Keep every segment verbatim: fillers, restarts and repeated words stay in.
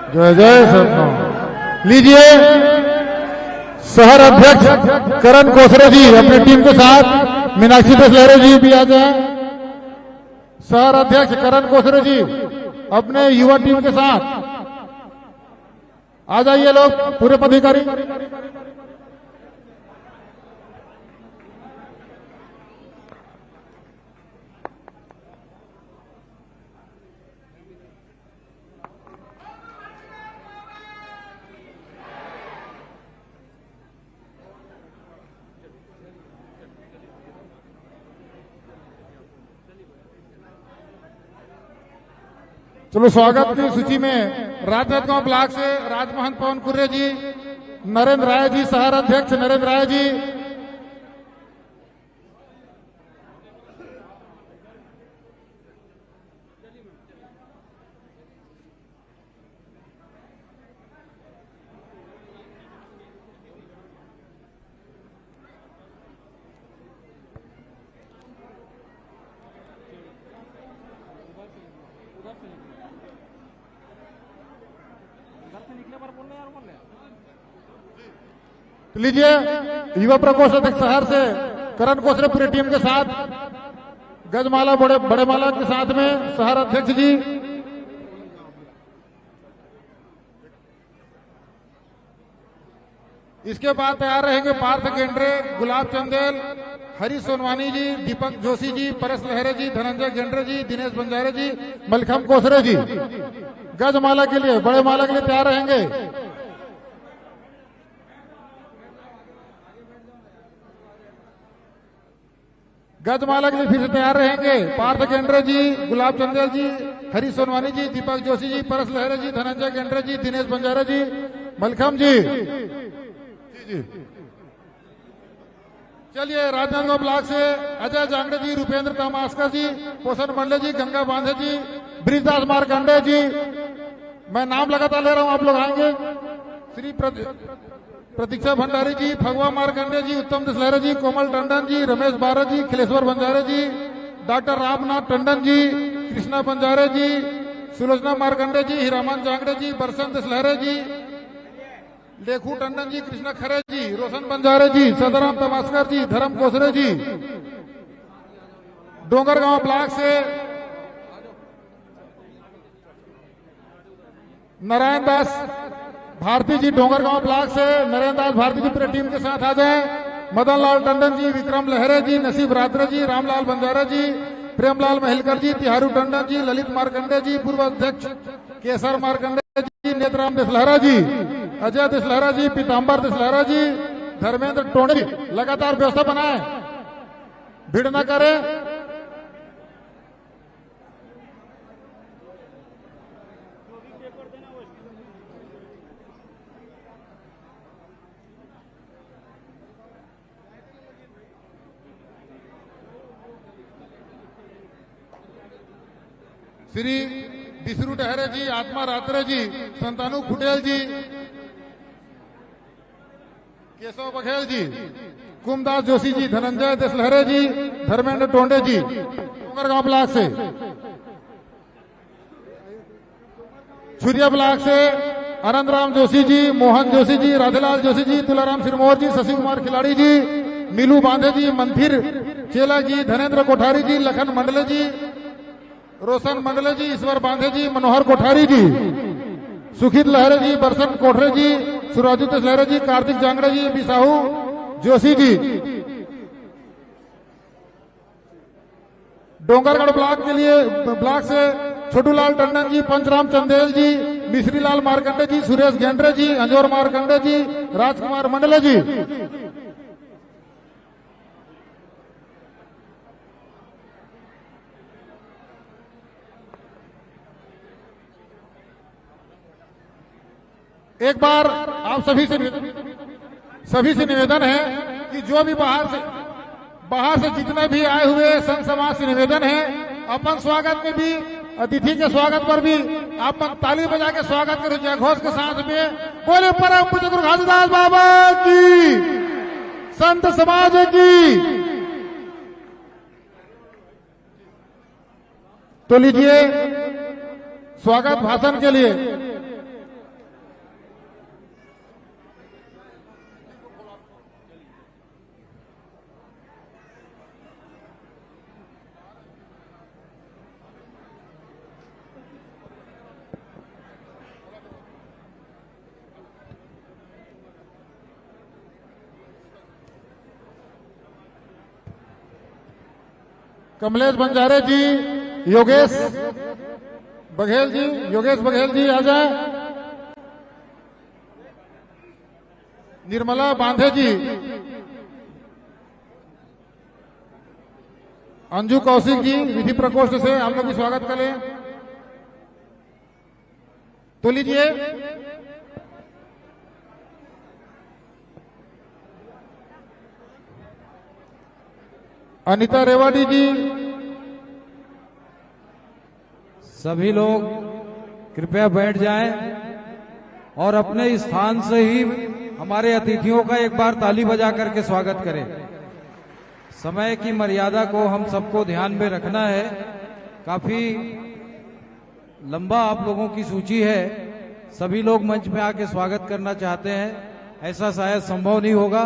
जय जय सतनाम। लीजिए, शहर अध्यक्ष करण कोसरे जी अपनी टीम के साथ, मीनाक्षी दसलहरे जी भी आ जाए। शहर अध्यक्ष करण कोसरे जी अपने युवा टीम के साथ आ जाइए लोग, पूरे पदाधिकारी। चलो, स्वागत की सूची में राजनांदगांव ब्लॉक से राजमहंत पवन कुर्रे जी, नरेंद्र राय जी, शहर अध्यक्ष नरेंद्र राय जी। तो लीजिए, युवा प्रकोष्ठ अध्यक्ष शहर से करण कोसरे पूरी टीम के साथ गजमाला बड़े, बड़े माला के साथ में शहर अध्यक्ष जी। इसके बाद तैयार रहेंगे पार्थ गेंडरे, गुलाब चंदेल, हरीश सोनवानी जी, दीपक जोशी जी, परेश लहरे जी, धनंजय गेंडरे जी, दिनेश बंजारे जी, मलखम कोसरे जी। गजमाला के लिए, बड़े माला के लिए तैयार रहेंगे। गजमाला के लिए फिर से तैयार रहेंगे पार्थ गेंडरे जी, गुलाब चंदेल जी, हरीश सोनवानी जी, दीपक जोशी जी, परस लहरे जी, धनंजय गेंडरे जी, दिनेश बंजारे जी, मलखम जी। जी, जी। चलिए, राजनांदगांव ब्लॉक से अजय जांगड़े जी, रुपेंद्र तमास्कर जी, पोषण मंडले जी, गंगा बांधे जी, ब्रिजदास मार्कंडे जी, मैं नाम लगातार ले रहा हूं, आप लोग आएंगे। श्री प्रद-, प्रतीक्षा भंडारी जी, फगवा मार्कंडे जी, उत्तम दसलहरे जी, कोमल टंडन जी, रमेश बारा जी, खिलेश्वर बंजारे जी, डॉक्टर रामनाथ टंडन जी, कृष्णा बंजारे जी, सुलोचना मार्कंडे जी, हीरामन जांगड़े जी, बरसन दसलहरे जी, लेखू टंडन जी, कृष्णा खरे जी, रोशन बंजारे जी, सदाराम तमास्कर जी, धर्म कोसरे जी, डोंगरगांव ब्लॉक से नारायण दास भारती जी, डोंगरगांव ब्लॉक से नारायण दास भारती जी पूरे टीम के साथ आ जाए। मदन लाल टंडन जी, विक्रम लहरे जी, नसीब रात्रे जी, रामलाल बंजारा जी, प्रेमलाल महिलकर जी, तिहारू टंडन जी, ललित मार्कंडे जी, पूर्व अध्यक्ष केसर मार्कंडे जी, नेतराम दसलहरा जी, अजय दसलहरा जी, पीताम्बर दसलहरा जी, धर्मेंद्र टोंडे जी। लगातार व्यवस्था बनाए, भीड़ न करें। श्री विष्णु डहरे जी, आत्मा रात्रे जी, संतानु खुटेल जी, केशव बघेल जी, कुमदास जोशी जी, धनंजय देशलहरे जी, धर्मेंद्र टोंडे जी, डोंगरगांव ब्लॉक से। छुरिया ब्लॉक से आनंद राम जोशी जी, मोहन जोशी जी, राधेलाल जोशी जी, तुलाराम सिरमौर जी, शशि कुमार खिलाड़ी जी, मीलू बांधे जी, मंथिर चेला जी, धनेंद्र कोठारी जी, लखन मंडले जी, रोशन मंडले जी, ईश्वर बांधे जी, मनोहर कोठारी जी, सुखित लहरे जी, बरसन कोठरे जी, सुराजू लहरे जी, कार्तिक जांगड़े जी, बिसाहू जोशी जी। डोंगरगढ़ ब्लॉक के लिए, ब्लॉक से छोटूलाल टंडन जी, पंचराम चंदेल जी, मिश्रीलाल मार्कंडे जी, सुरेश गेंडरे जी, अंजोर मार्कंडे जी, राजकुमार मंडले जी। एक बार आप सभी से, सभी से निवेदन है कि जो भी बाहर से, बाहर से जितने भी आए हुए संत समाज से निवेदन है, अपन स्वागत में भी, अतिथि के स्वागत पर भी आप मन ताली बजा के स्वागत करो, जय घोष के साथ में। बोले परम पूज्य गुरु घासीदास बाबा की, संत समाज की। तो लीजिए, स्वागत भाषण के लिए कमलेश बंजारे जी, योगेश बघेल जी, योगेश बघेल जी आ जाए, निर्मला बांधे जी, अंजू कौशिक जी, विधि प्रकोष्ठ से आप लोग भी स्वागत कर लें। तो लीजिए, अनिता रेवाडी जी, सभी लोग कृपया बैठ जाएं और अपने स्थान से ही हमारे अतिथियों का एक बार ताली बजा करके स्वागत करें। समय की मर्यादा को हम सबको ध्यान में रखना है। काफी लंबा आप लोगों की सूची है। सभी लोग मंच में आके स्वागत करना चाहते हैं, ऐसा शायद संभव नहीं होगा।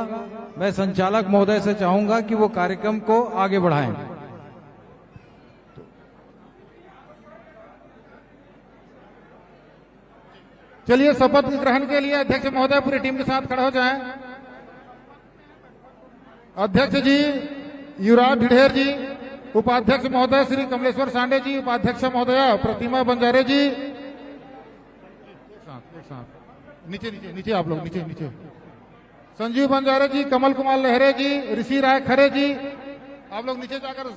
मैं संचालक महोदय से चाहूंगा कि वो कार्यक्रम को आगे बढ़ाएं। चलिए, शपथ ग्रहण के लिए अध्यक्ष महोदय पूरी टीम के साथ खड़े हो जाएं। अध्यक्ष जी युवराज ढिढेर जी, उपाध्यक्ष महोदय श्री कमलेश्वर सांडे जी, उपाध्यक्ष महोदया प्रतिमा बंजारे जी, एक साथ, एक साथ। नीचे, नीचे, नीचे आप लोग, नीचे, नीचे। संजीव बंजारे जी, कमल कुमार लहरे जी, ऋषि राय खरे जी, आप लोग नीचे जाकर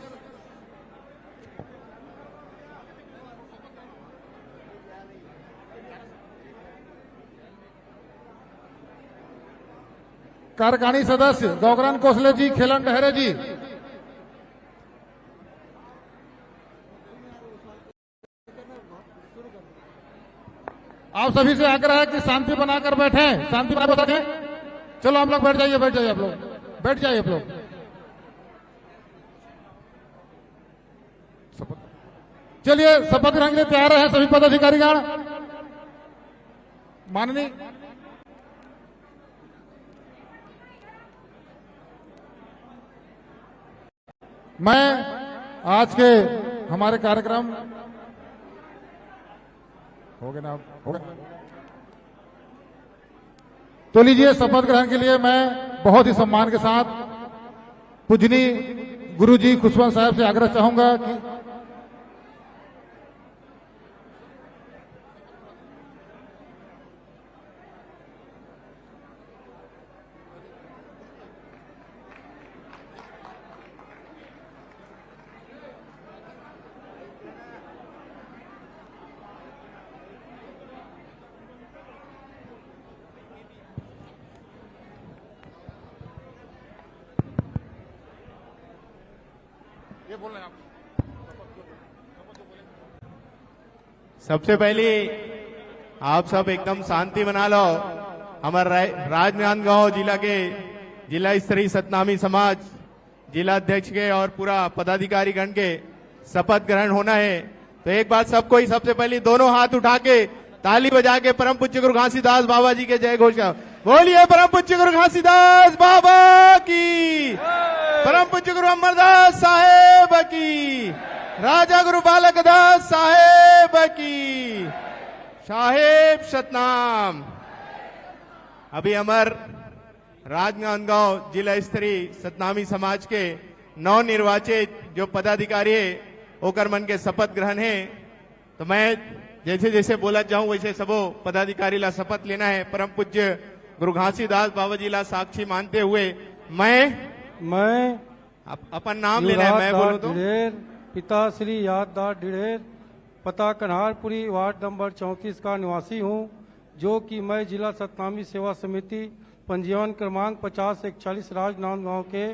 कार्यकारिणी सदस्य गौगरान कोसले जी, खेलन डहरे जी, आप सभी से आग्रह है कि शांति बनाकर बैठें, शांति बनाकर बैठें। चलो, आप लोग बैठ जाइए, बैठ जाइए आप लोग, बैठ जाइए आप लोग। चलिए, शपथ ग्रहण के लिए तैयार है सभी पदाधिकारीगण। माननीय, मैं आज के हमारे कार्यक्रम हो गए ना, हो गए। तो लीजिए, शपथ ग्रहण के लिए मैं बहुत ही सम्मान के साथ पूजनीय गुरु जी खुशवंत साहब से आग्रह चाहूंगा कि सबसे पहले आप सब एकदम शांति बना लो। हमारे रा-, राजनांदगांव जिला के जिला स्तरीय सतनामी समाज जिला अध्यक्ष के और पूरा पदाधिकारी गण के शपथ ग्रहण होना है। तो एक बार सबको ही सबसे पहले दोनों हाथ उठा के ताली बजा के परम पूज्य गुरु घासीदास बाबा जी के जय घोष का बोलिए। परम पूज्य गुरु घासीदास बाबा की, परम पूज्य गुरु अमरदास साहेब की, राजा गुरु बालक दास साहेब की। साहेब सतनाम। अभी हमार राजनांदगांव जिला स्तरीय सतनामी समाज के नवनिर्वाचित जो पदाधिकारी है, ओकर मन के शपथ ग्रहण है। तो मैं जैसे जैसे बोलत जाऊं, वैसे सबो पदाधिकारी ला शपथ लेना है। परम पूज्य गुरु घासीदास बाबा जी ला साक्षी मानते हुए मैं मैं अप-, अपन नाम लेना है, युवराज मैं दास बोलूं तो ढिढेर, पिता श्री याद दास ढिढेर, पता कन्हारपुरी, वार्ड नंबर चौंतीस का निवासी हूँ, जो कि मैं जिला सतनामी सेवा समिति पंजीयन क्रमांक पचास इकतालीस राजनांदगांव के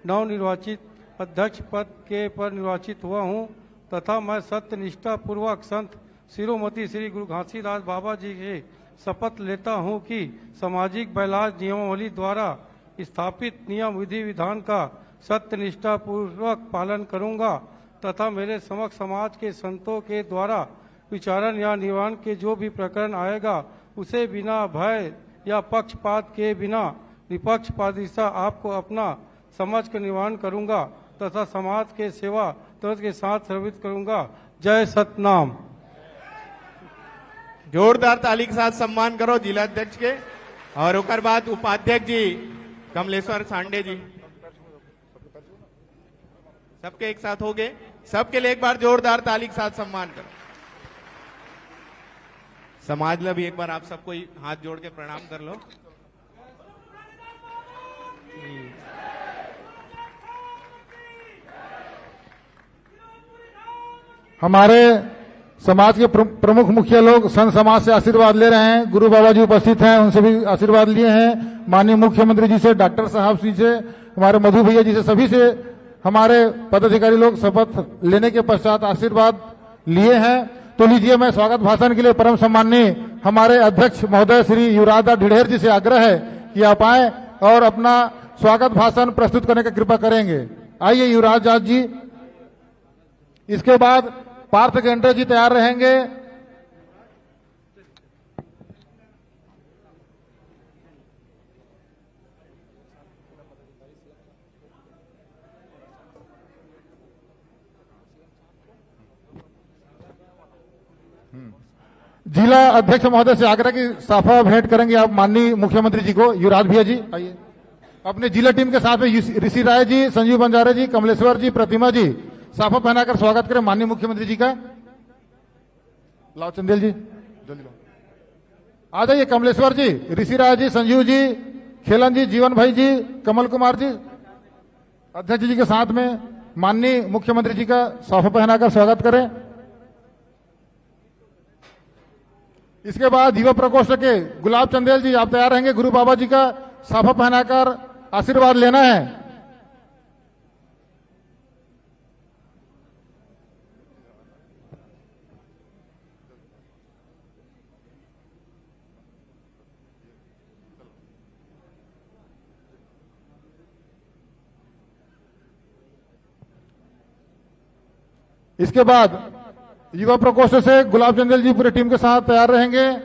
नवनिर्वाचित अध्यक्ष पद के पर निर्वाचित हुआ हूँ तथा मैं सत्यनिष्ठा पूर्वक संत शिरोमति श्री गुरु घासीदास बाबा जी की शपथ लेता हूँ कि सामाजिक बैलाज नियमावली द्वारा स्थापित नियम विधि विधान का सत्यनिष्ठा पूर्वक पालन करूँगा तथा मेरे समक्ष समाज के संतों के द्वारा विचारण या निवारण के जो भी प्रकरण आएगा, उसे बिना भय या पक्षपात के बिना निपक्षपातिता आपको अपना समझ कर निवारण करूंगा तथा समाज के सेवा तंत्र के साथ समर्पित करूंगा। जय सतनाम। जोरदार ताली के साथ सम्मान करो जिला अध्यक्ष के। और ओकर बाद उपाध्यक्ष जी कमलेश्वर सांडे जी, सबके एक साथ हो गए। सबके लिए एक बार जोरदार ताली के साथ सम्मान करो। समाज ला भी एक बार आप सबको ही हाथ जोड़ के प्रणाम कर लो। हमारे समाज के प्र- प्रमुख मुखिया लोग संत समाज से आशीर्वाद ले रहे हैं। गुरु बाबा जी उपस्थित हैं, उनसे भी आशीर्वाद लिए हैं। माननीय मुख्यमंत्री जी से, डॉक्टर साहब जी से, हमारे मधु भैया जी से, सभी से हमारे पदाधिकारी लोग शपथ लेने के पश्चात आशीर्वाद लिए हैं। तो लीजिए, मैं स्वागत भाषण के लिए परम सम्माननीय हमारे अध्यक्ष महोदय श्री युवराज दास ढिढेर जी से आग्रह है कि आप आए और अपना स्वागत भाषण प्रस्तुत करने का कृपा करेंगे। आइए युवराज दास जी। इसके बाद पार्थ गेंडे जी तैयार रहेंगे। जिला अध्यक्ष महोदय से आग्रह कि साफा भेंट करेंगे आप माननीय मुख्यमंत्री जी को। युवराज भैया जी आइए। अपने जिला टीम के साथ में ऋषि राय जी, संजीव बंजारे जी, कमलेश्वर जी, प्रतिमा जी, साफा पहनाकर स्वागत करें माननीय मुख्यमंत्री जी का। लाओ चंदेल जी, जल्दी लाओ। आ जाइए कमलेश्वर जी, ऋषि राय जी, संजीव जी, खेलन जी, जीवन भाई जी, कमल कुमार जी, अध्यक्ष जी के साथ में माननीय मुख्यमंत्री जी का साफा पहनाकर स्वागत करें। इसके बाद युवा प्रकोष्ठ के गुलाब चंदेल जी, आप तैयार रहेंगे गुरु बाबा जी का साफा पहनाकर आशीर्वाद लेना है। इसके बाद युवा प्रकोष्ठ से गुलाब चंदेल जी पूरी टीम के साथ तैयार रहेंगे।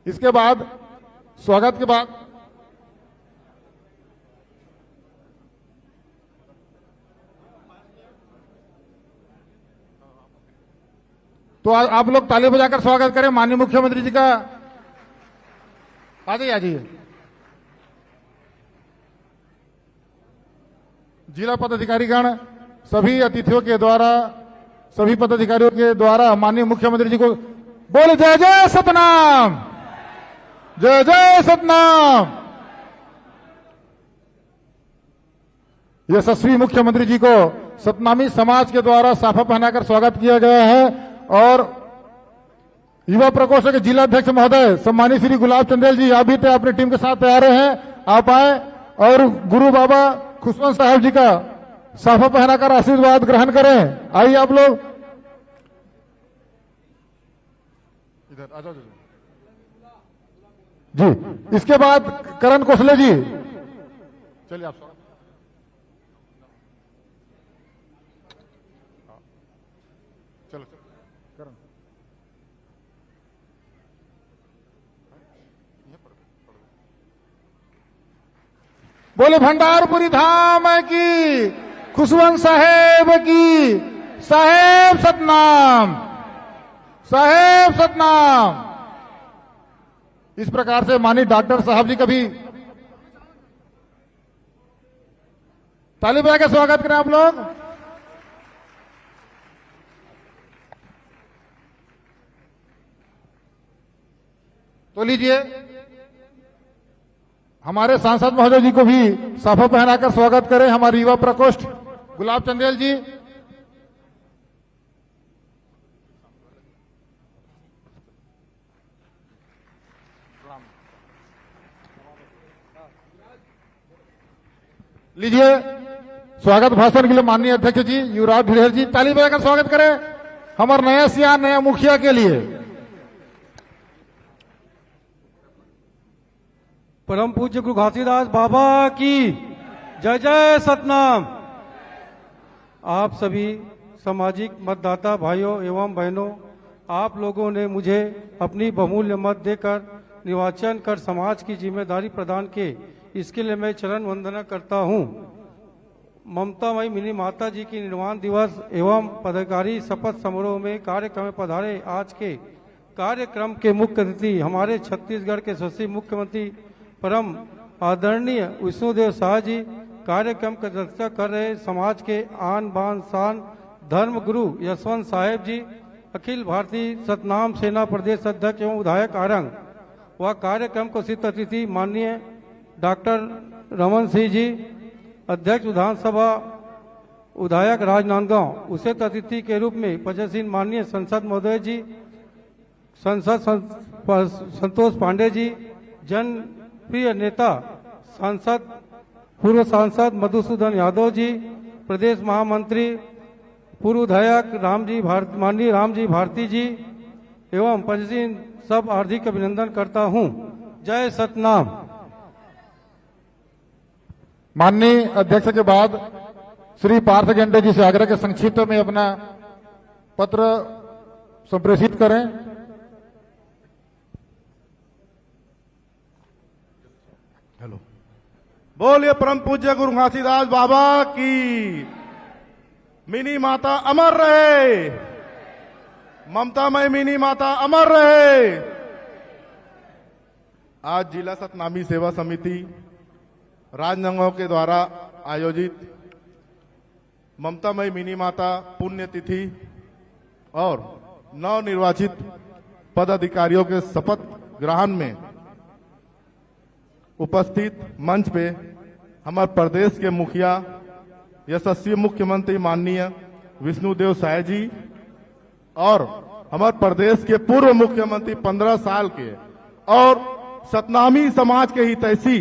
इसके बाद स्वागत के बाद तो आ, आप लोग ताली बजाकर स्वागत करें माननीय मुख्यमंत्री जी का। आ जाइए, आ जाइए। जिला पदाधिकारीगण सभी अतिथियों के द्वारा, सभी पदाधिकारियों के द्वारा माननीय मुख्यमंत्री जी को बोले जय जय सतनाम, जय जय सतनाम। यशस्वी मुख्यमंत्री जी को सतनामी समाज के द्वारा साफा पहनाकर स्वागत किया गया है और युवा प्रकोष्ठ के जिला अध्यक्ष महोदय सम्मानित श्री गुलाब चंदेल जी, आप भी अपनी टीम के साथ तैयार हैं, आप आए और गुरु बाबा खुशवंत साहब जी का साफा पहनाकर आशीर्वाद ग्रहण करें। आइए आप लोग इधर आ जाओ। जी, इसके बाद करण कोसले जी, चलिए आप। चलो, चलो। बोले भंडारपुरी धाम की, खुशवंत साहेब की, साहेब सतनाम, साहेब सतनाम। इस प्रकार से माननीय डॉक्टर साहब जी का भी ताली बजा के स्वागत करें आप लोग। तो लीजिए, हमारे सांसद महोदय जी को भी साफा पहनाकर स्वागत करें, हमारे युवा प्रकोष्ठ गुलाब चंदेल जी। लीजिए, स्वागत भाषण के लिए माननीय अध्यक्ष जी युवराज ढिढेर जी, ताली बजाकर स्वागत करें हमारे नया सियान, नया मुखिया के लिए। परम पूज्य गुरु घासीदास बाबा की, जय जय सतनाम। आप सभी सामाजिक मतदाता भाइयों एवं बहनों, आप लोगों ने मुझे अपनी बहुमूल्य मत देकर निर्वाचन कर समाज की जिम्मेदारी प्रदान किए, इसके लिए मैं चरण वंदना करता हूँ। ममता मई मिनी माता जी की निर्वाण दिवस एवं पदाधिकारी शपथ समारोह में कार्यक्रम में पधारे आज के कार्यक्रम के मुख्य अतिथि हमारे छत्तीसगढ़ के यशस्वी मुख्यमंत्री परम आदरणीय विष्णुदेव साय जी, कार्यक्रम की अध्यक्षता कर रहे समाज के आन बान शान धर्म गुरु यशवंत साहेब जी, अखिल भारतीय सतनाम सेना प्रदेश अध्यक्ष एवं विधायक आरंग व कार्यक्रम को विशिष्ट अतिथि माननीय डॉक्टर रमन सिंह जी, अध्यक्ष विधानसभा विधायक राजनांदगांव, विशिष्ट अतिथि के रूप में उपस्थित माननीय सांसद महोदय जी, सांसद सं-, प-, संतोष पांडे जी, जनप्रिय नेता सांसद, पूर्व सांसद मधुसूदन यादव जी, प्रदेश महामंत्री, पूर्व विधायक रामजी भारत, माननीय रामजी भारती जी एवं उपस्थित सब हार्दिक अभिनंदन करता हूं। जय सतनाम। माननीय अध्यक्ष के बाद श्री पार्थ गेंडे जी से आग्रह के संक्षिप्त में अपना पत्र संप्रेषित करें। हेलो। बोलिए परम पूज्य गुरु घासीदास बाबा की। मिनी माता अमर रहे। ममता मई मिनी माता अमर रहे। आज जिला सतनामी सेवा समिति राजनांदगांव के द्वारा आयोजित ममता मई मिनी माता पुण्यतिथि और नवनिर्वाचित पदाधिकारियों के शपथ ग्रहण में उपस्थित मंच पे हमारे प्रदेश के मुखिया, यशस्वी मुख्यमंत्री माननीय विष्णुदेव साय जी और हमारे प्रदेश के पूर्व मुख्यमंत्री पन्द्रह साल के और सतनामी समाज के हितैषी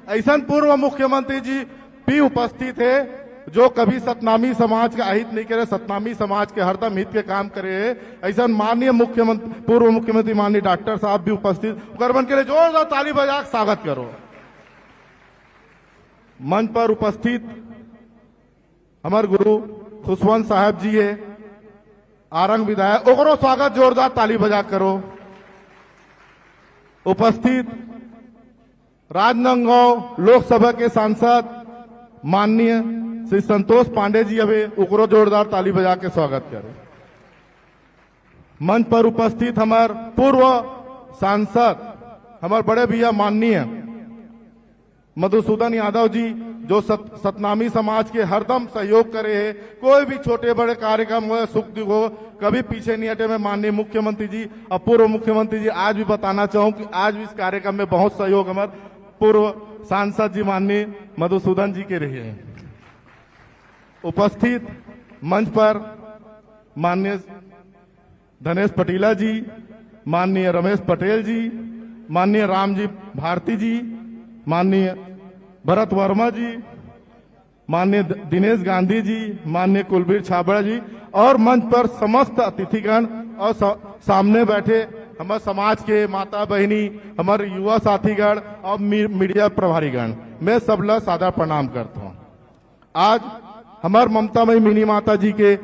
ऐसन पूर्व मुख्यमंत्री जी भी उपस्थित है, जो कभी सतनामी समाज का अहित नहीं करे, सतनामी समाज के हरदम हित के काम करे है। ऐसन माननीय मुख्यमंत्री, पूर्व मुख्यमंत्री माननीय डॉक्टर साहब भी उपस्थित, ओकर मन के लिए जोरदार ताली बजा के स्वागत करो। मंच पर उपस्थित हमारे गुरु खुशवंत साहब जी है, आरंग विधायक, ओकरो स्वागत जोरदार ताली बजा करो। उपस्थित राजनांदगांव लोकसभा के सांसद माननीय श्री संतोष पांडे जी हवे, ओकरो जोरदार ताली बजा के स्वागत करो। मंच पर उपस्थित हमार पूर्व सांसद, हमार बड़े भैया माननीय मधुसूदन यादव जी, जो सत-, सतनामी समाज के हरदम सहयोग करे है, कोई भी छोटे बड़े कार्यक्रम हो या सुख दुख हो, कभी पीछे नहीं हटे। मैं माननीय मुख्यमंत्री जी और पूर्व मुख्यमंत्री जी आज भी बताना चाहूँ कि आज भी इस कार्यक्रम में बहुत सहयोग हमारे पूर्व सांसद जी माननीय मधुसूदन जी के रहे हैं। उपस्थित मंच पर माननीय धनेश पटीला जी, माननीय रमेश पटेल जी, माननीय रामजी भारती जी, माननीय भरत वर्मा जी, माननीय द-, दिनेश गांधी जी, माननीय कुलबीर छाबड़ा जी और मंच पर समस्त अतिथिगण और सा-, सामने बैठे हमारे समाज के माता बहिनी, हमारे युवा साथीगण और मी-, मीडिया प्रभारीगण, मैं सबला सादर प्रणाम करता हूँ। आज हमार ममता मई मिनी माता जी के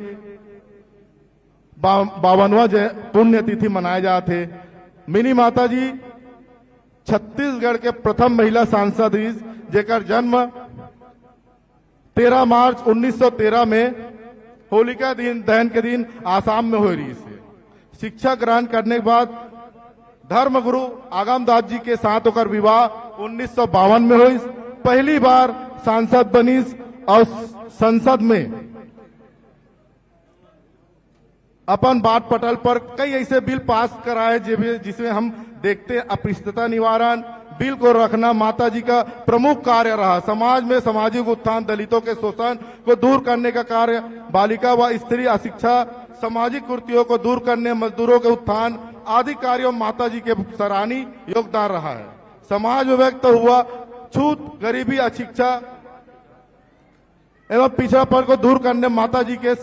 बा-, बावनवा जय पुण्यतिथि मनाए जात हे। मिनी माता जी छत्तीसगढ़ के प्रथम महिला सांसद रहिस, जेकर जन्म तेरह मार्च उन्नीस सौ तेरह में होलिका दिन, दहन के दिन आसाम में होए रहिस हे। शिक्षा ग्रहण करने के बाद धर्मगुरु आगमदास जी के साथ ओकर विवाह उन्नीस सौ बावन में होइस। पहली बार सांसद बनिस और संसद में अपन बात पटल पर कई ऐसे बिल पास कराए, जे भी, जिसमें हम देखते हैं, अस्पृश्यता निवारण बिल को रखना माता जी का प्रमुख कार्य रहा। समाज में सामाजिक उत्थान, दलितों के शोषण को दूर करने का कार्य, बालिका व स्त्री अशिक्षा, सामाजिक कुरीतियों को दूर करने, मजदूरों के उत्थान आदि कार्यों में माता जी के सराहनीय योगदान रहा है। समाज में व्यक्त हुआ छूत, गरीबी, अशिक्षा एवं पिछड़ापन को दूर करने माता जी के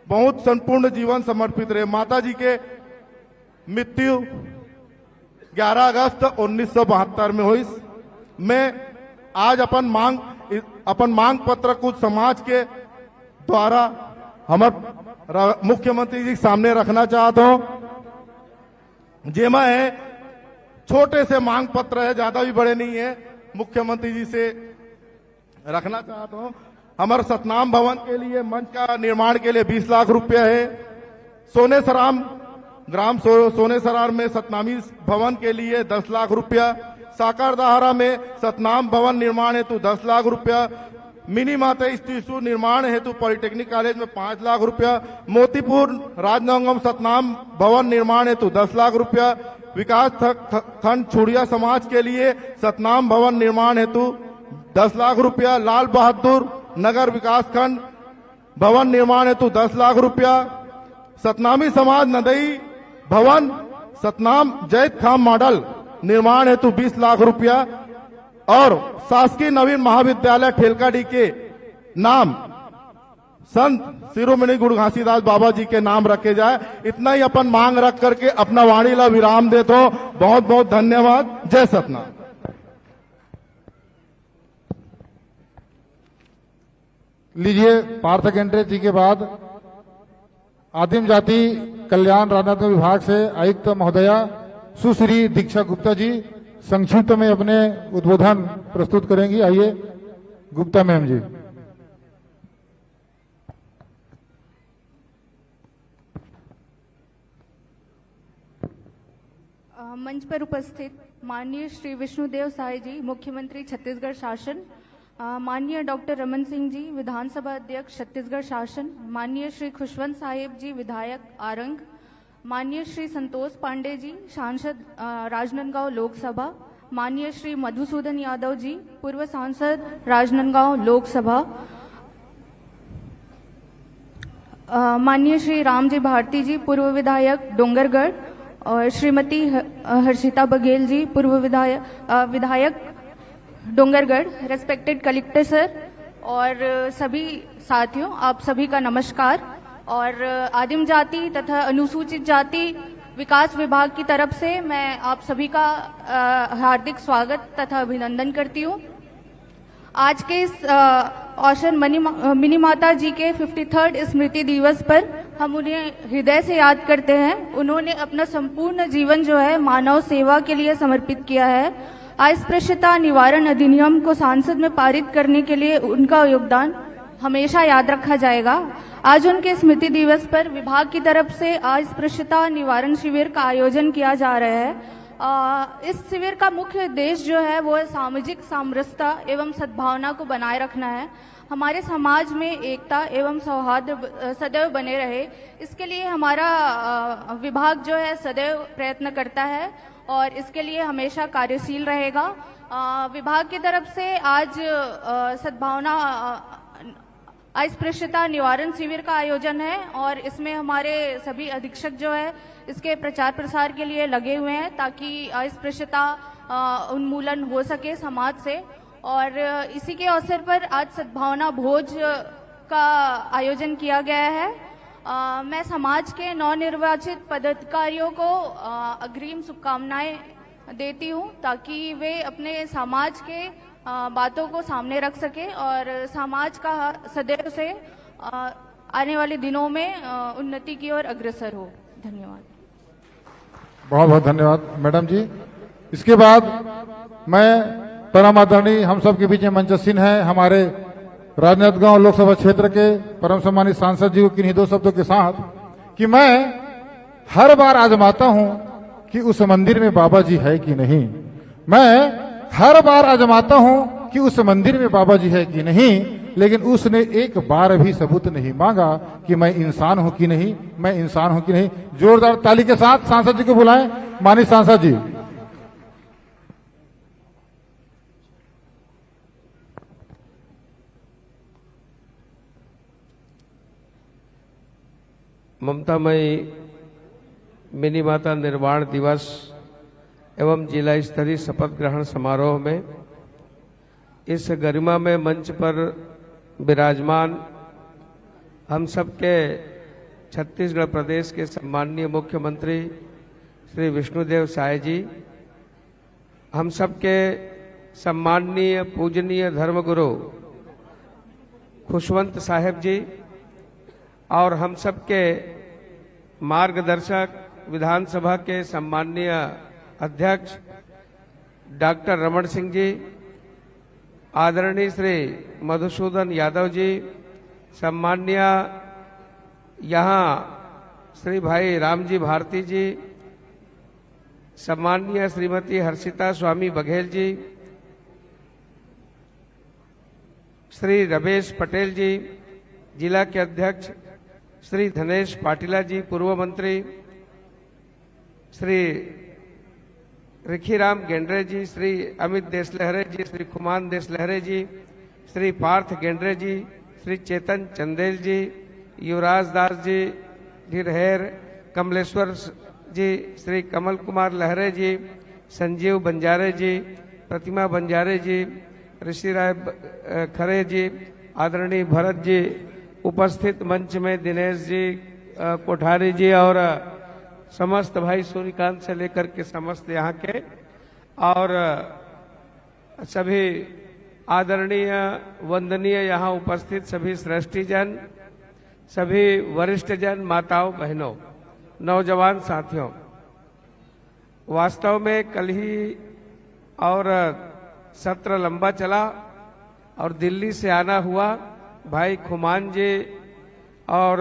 बहुत संपूर्ण जीवन समर्पित रहे। माता जी के मृत्यु ग्यारह अगस्त उन्नीस सौ बहत्तर में होइस। मैं आज अपन मांग अपन मांग पत्र कुछ समाज के द्वारा हमर र-, मुख्यमंत्री जी के सामने रखना चाहत हों। जेमा है छोटे से मांग पत्र है, ज्यादा भी बड़े नहीं है, मुख्यमंत्री जी से रखना चाहत हों। हमर सतनाम भवन के लिए, मंच का निर्माण के लिए बीस लाख रुपया है। सोनेसराम ग्राम सो-, सोनेसरार में सतनामी भवन के लिए दस लाख रुपया, साकरदाहरा में सतनाम भवन निर्माण हेतु दस लाख रुपया, मिनी माता स्टैचू निर्माण हेतु पॉलिटेक्निक कॉलेज में पाँच लाख रुपया, मोतीपुर राजनांदगांव सतनाम भवन निर्माण हेतु दस लाख रुपया, विकास थ-, थ-, खंड छुड़िया समाज के लिए सतनाम भवन निर्माण हेतु दस लाख रुपया, लाल बहादुर नगर विकास खंड भवन निर्माण हेतु दस लाख रुपया, सतनामी समाज नदई भवन सतनाम जैत खाम मॉडल निर्माण हेतु बीस लाख रुपया और शासकीय नवीन महाविद्यालय ठेलकाडी के नाम संत शिरोमणि गुरु घासीदास बाबा जी के नाम रखे जाए। इतना ही अपन मांग रख करके अपना वाणी ला विराम देत हों। बहुत बहुत धन्यवाद। जय सतनाम। लीजिए, पार्थ केंद्रे जी के बाद आदिम जाति कल्याण राजनांदगांव विभाग से आयुक्त महोदया सुश्री दीक्षा गुप्ता जी संक्षिप्त में अपने उद्बोधन प्रस्तुत करेंगी। आइए गुप्ता मैम जी। अ, मंच पर उपस्थित माननीय श्री विष्णुदेव साय जी, मुख्यमंत्री छत्तीसगढ़ शासन, अ, माननीय डॉक्टर रमन सिंह जी, विधानसभा अध्यक्ष छत्तीसगढ़ शासन, माननीय श्री खुशवंत साहेब जी, विधायक आरंग, माननीय श्री संतोष पांडे जी, सांसद, अ, राजनांदगांव लोकसभा, माननीय श्री मधुसूदन यादव जी, पूर्व सांसद राजनांदगांव लोकसभा, अ, माननीय श्री राम जी भारती जी, पूर्व विधायक डोंगरगढ़, और श्रीमती ह-, अ, हर्षिता बघेल जी, पूर्व विधायक, अ, विधायक डोंगरगढ़, रेस्पेक्टेड कलेक्टर सर और सभी साथियों, आप सभी का नमस्कार। और आदिम जाति तथा अनुसूचित जाति विकास विभाग की तरफ से मैं आप सभी का, अ, हार्दिक स्वागत तथा अभिनंदन करती हूँ। आज के इस, अ, औसर मनी मा-, अ, मिनी माता जी के फिफ्टी थर्ड स्मृति दिवस पर हम उन्हें हृदय से याद करते हैं। उन्होंने अपना संपूर्ण जीवन जो है मानव सेवा के लिए समर्पित किया है। अस्पृश्यता निवारण अधिनियम को संसद में पारित करने के लिए उनका योगदान हमेशा याद रखा जाएगा। आज उनके स्मृति दिवस पर विभाग की तरफ से अस्पृश्यता निवारण शिविर का आयोजन किया जा रहा है। अ, इस शिविर का मुख्य उद्देश्य जो है वो है सामाजिक सामरसता एवं सद्भावना को बनाए रखना है। हमारे समाज में एकता एवं सौहार्द ब-, अ, सदैव बने रहे, इसके लिए हमारा, अ, विभाग जो है सदैव प्रयत्न करता है और इसके लिए हमेशा कार्यशील रहेगा। अ, विभाग की तरफ से आज, अ, सद्भावना, अ, अस्पृश्यता निवारण शिविर का आयोजन है और इसमें हमारे सभी अधीक्षक जो है इसके प्रचार प्रसार के लिए लगे हुए हैं ताकि अस्पृश्यता, अ, उन्मूलन हो सके समाज से। और इसी के अवसर पर आज सद्भावना भोज का आयोजन किया गया है। अ, मैं समाज के नवनिर्वाचित पदाधिकारियों को, अ, अग्रिम शुभकामनाएं देती हूँ ताकि वे अपने समाज के, अ, बातों को सामने रख सके और समाज का सदैव से, अ, आने वाले दिनों में, अ, उन्नति की ओर अग्रसर हो। धन्यवाद। बहुत बहुत धन्यवाद मैडम जी। इसके बाद मैं परम आदरणीय हम सबके बीच में मंचस्थित हैं हमारे राजनांदगांव लोकसभा क्षेत्र के परम सम्मानित सांसद जी को किन्हीं दो शब्दों के साथ कि मैं हर बार आजमाता हूं कि उस मंदिर में बाबा जी है कि नहीं। मैं हर बार आजमाता हूं कि उस मंदिर में बाबा जी है कि नहीं, लेकिन उसने एक बार भी सबूत नहीं मांगा कि मैं इंसान हूं कि नहीं, मैं इंसान हूं कि नहीं। जोरदार ताली के साथ सांसद जी को बुलाएं, माननीय सांसद जी। ममतामयी मिनी माता निर्वाण दिवस एवं जिला स्तरीय शपथ ग्रहण समारोह में इस गरिमामय मंच पर विराजमान हम सबके छत्तीसगढ़ प्रदेश के सम्माननीय मुख्यमंत्री श्री विष्णुदेव साय जी, हम सबके सम्माननीय पूजनीय धर्मगुरु खुशवंत साहेब जी और हम सबके मार्गदर्शक, विधानसभा के सम्माननीय अध्यक्ष डॉक्टर रमन सिंह जी, आदरणीय श्री मधुसूदन यादव जी, सम्माननीय यहाँ श्री भाई रामजी भारती जी, सम्माननीय श्रीमती हर्षिता स्वामी बघेल जी, श्री रमेश पटेल जी, जिला के अध्यक्ष श्री धनेश पाटिला जी, पूर्व मंत्री, श्री रिखीराम गेंडरे जी, श्री अमित देशलहरे जी, श्री खुमान देशलहरे जी, श्री पार्थ गेंडरे जी, श्री चेतन चंदेल जी, युवराज दास जी ढिरहेर, कमलेश्वर जी, श्री कमल कुमार लहरे जी, संजीव बंजारे जी, प्रतिमा बंजारे जी, ऋषि राय ब-, अ, खरे जी, आदरणीय भरत जी, उपस्थित मंच में दिनेश जी, अ, कोठारी जी और, अ, समस्त भाई सूर्यकांत से लेकर के समस्त यहाँ के और, अ, सभी आदरणीय, वंदनीय यहाँ उपस्थित सभी श्रेष्ठीजन, सभी वरिष्ठ जन, माताओं, बहनों, नौजवान साथियों, वास्तव में कल ही और सत्र लंबा चला और दिल्ली से आना हुआ। भाई खुमान जी और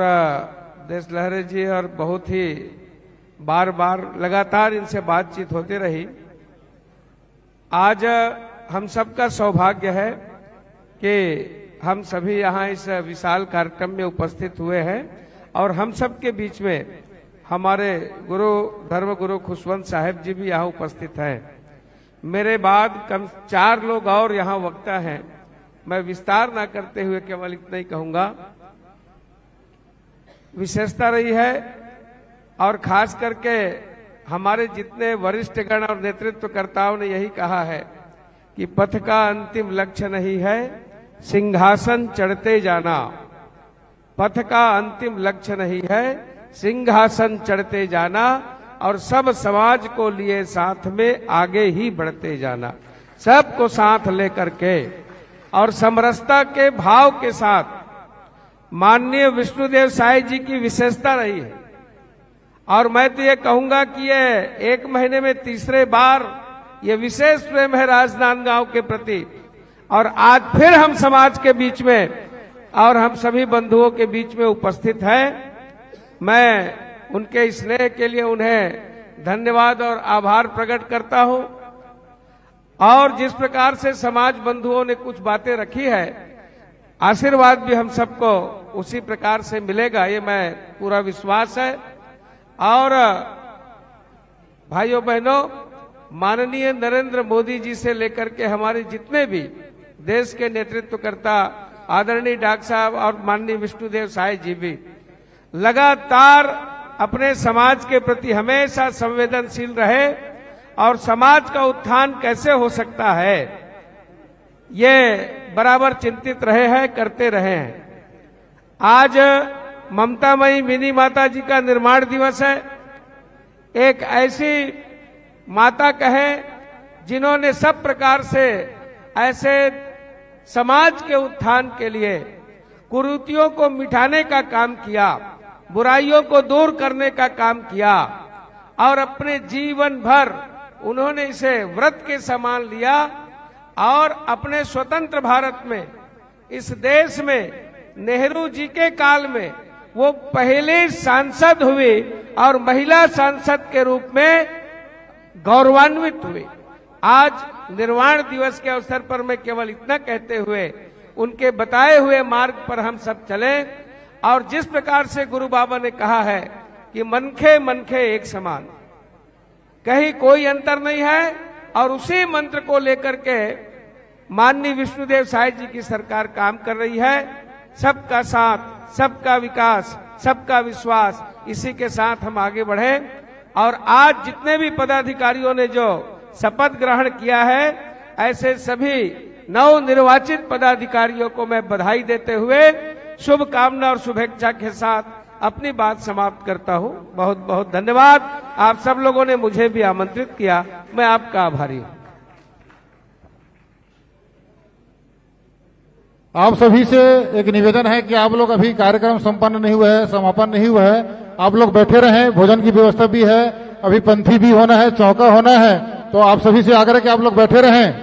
देशलहरे जी और बहुत ही बार-बार लगातार इनसे बातचीत होती रही। आज हम सबका सौभाग्य है कि हम सभी यहाँ इस विशाल कार्यक्रम में उपस्थित हुए हैं और हम सबके बीच में हमारे गुरु, धर्म गुरु खुशवंत साहेब जी भी यहाँ उपस्थित हैं। मेरे बाद कम चार लोग और यहाँ वक्ता हैं। मैं विस्तार ना करते हुए केवल इतना ही कहूँगा, विशेषता रही है और खास करके हमारे जितने वरिष्ठ गण और नेतृत्वकर्ताओं ने यही कहा है कि पथ का अंतिम लक्ष्य नहीं है सिंहासन चढ़ते जाना, पथ का अंतिम लक्ष्य नहीं है सिंहासन चढ़ते जाना और सब समाज को लिए साथ में आगे ही बढ़ते जाना, सबको साथ लेकर के और समरसता के भाव के साथ माननीय विष्णुदेव साय जी की विशेषता रही है। और मैं तो ये कहूंगा कि ये एक महीने में तीसरे बार ये विशेष प्रेम है राजनांदगांव के प्रति। और आज फिर हम समाज के बीच में और हम सभी बंधुओं के बीच में उपस्थित हैं। मैं उनके स्नेह के लिए उन्हें धन्यवाद और आभार प्रकट करता हूं। और जिस प्रकार से समाज बंधुओं ने कुछ बातें रखी है, आशीर्वाद भी हम सबको उसी प्रकार से मिलेगा, ये मैं पूरा विश्वास है। और भाइयों बहनों, माननीय नरेंद्र मोदी जी से लेकर के हमारे जितने भी देश के नेतृत्वकर्ता आदरणीय डॉक्टर साहब और माननीय विष्णुदेव साय जी भी लगातार अपने समाज के प्रति हमेशा संवेदनशील रहे और समाज का उत्थान कैसे हो सकता है, ये बराबर चिंतित रहे हैं, करते रहे हैं। आज ममतामयी मिनी माता जी का निर्माण दिवस है। एक ऐसी माता कहें जिन्होंने सब प्रकार से ऐसे समाज के उत्थान के लिए कुरीतियों को मिटाने का काम किया, बुराइयों को दूर करने का काम किया और अपने जीवन भर उन्होंने इसे व्रत के समान लिया और अपने स्वतंत्र भारत में, इस देश में नेहरू जी के काल में वो पहली सांसद हुई और महिला सांसद के रूप में गौरवान्वित हुई। आज निर्वाण दिवस के अवसर पर मैं केवल इतना कहते हुए उनके बताए हुए मार्ग पर हम सब चलें और जिस प्रकार से गुरु बाबा ने कहा है कि मनखे मनखे एक समान, कहीं कोई अंतर नहीं है और उसी मंत्र को लेकर के माननीय विष्णुदेव साय जी की सरकार काम कर रही है। सबका साथ, सबका विकास, सबका विश्वास, इसी के साथ हम आगे बढ़े। और आज जितने भी पदाधिकारियों ने जो शपथ ग्रहण किया है, ऐसे सभी नवनिर्वाचित पदाधिकारियों को मैं बधाई देते हुए शुभकामना और शुभेच्छा के साथ अपनी बात समाप्त करता हूं। बहुत बहुत धन्यवाद। आप सब लोगों ने मुझे भी आमंत्रित किया, मैं आपका आभारी हूं। आप सभी से एक निवेदन है कि आप लोग, अभी कार्यक्रम संपन्न नहीं हुआ है, समापन नहीं हुआ है, आप लोग बैठे रहें। भोजन की व्यवस्था भी है, अभी पंथी भी होना है, चौका होना है, तो आप सभी से आग्रह कि आप लोग बैठे रहें।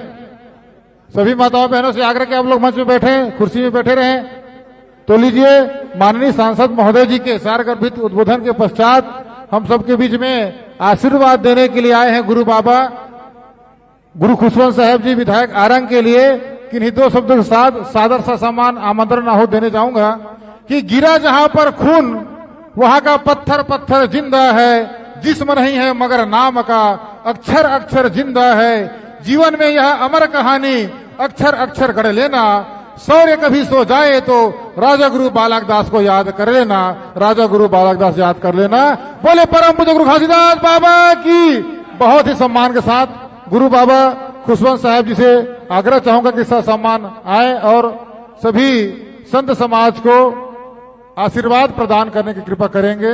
सभी माताओं बहनों से आग्रह कि आप लोग मंच में बैठे, कुर्सी में बैठे रहें। तो लीजिए, माननीय सांसद महोदय जी के सारगर्भित उद्बोधन के पश्चात हम सबके बीच में आशीर्वाद देने के लिए आए हैं गुरु बाबा, गुरु खुशवंत साहब जी, विधायक आरंग के लिए किन्हीं दो शब्दों के साथ सादर सा सम्मान, आमंत्रण, आह्वान देने जाऊंगा कि गिरा जहां पर खून, वहां का पत्थर पत्थर जिंदा है, जिस्म नहीं है मगर नाम का अक्षर अक्षर जिंदा है। जीवन में यह अमर कहानी अक्षर अक्षर गढ़ लेना। शौर्य कभी सो जाए तो राजा गुरु बालक दास को याद कर लेना, राजा गुरु बालक दास याद कर लेना। बोले परम पूज्य गुरु घासीदास बाबा की। बहुत ही सम्मान के साथ गुरु बाबा खुशवंत साहब जी से आग्रह चाहूंगा कि सर सम्मान आए और सभी संत समाज को आशीर्वाद प्रदान करने की कृपा करेंगे।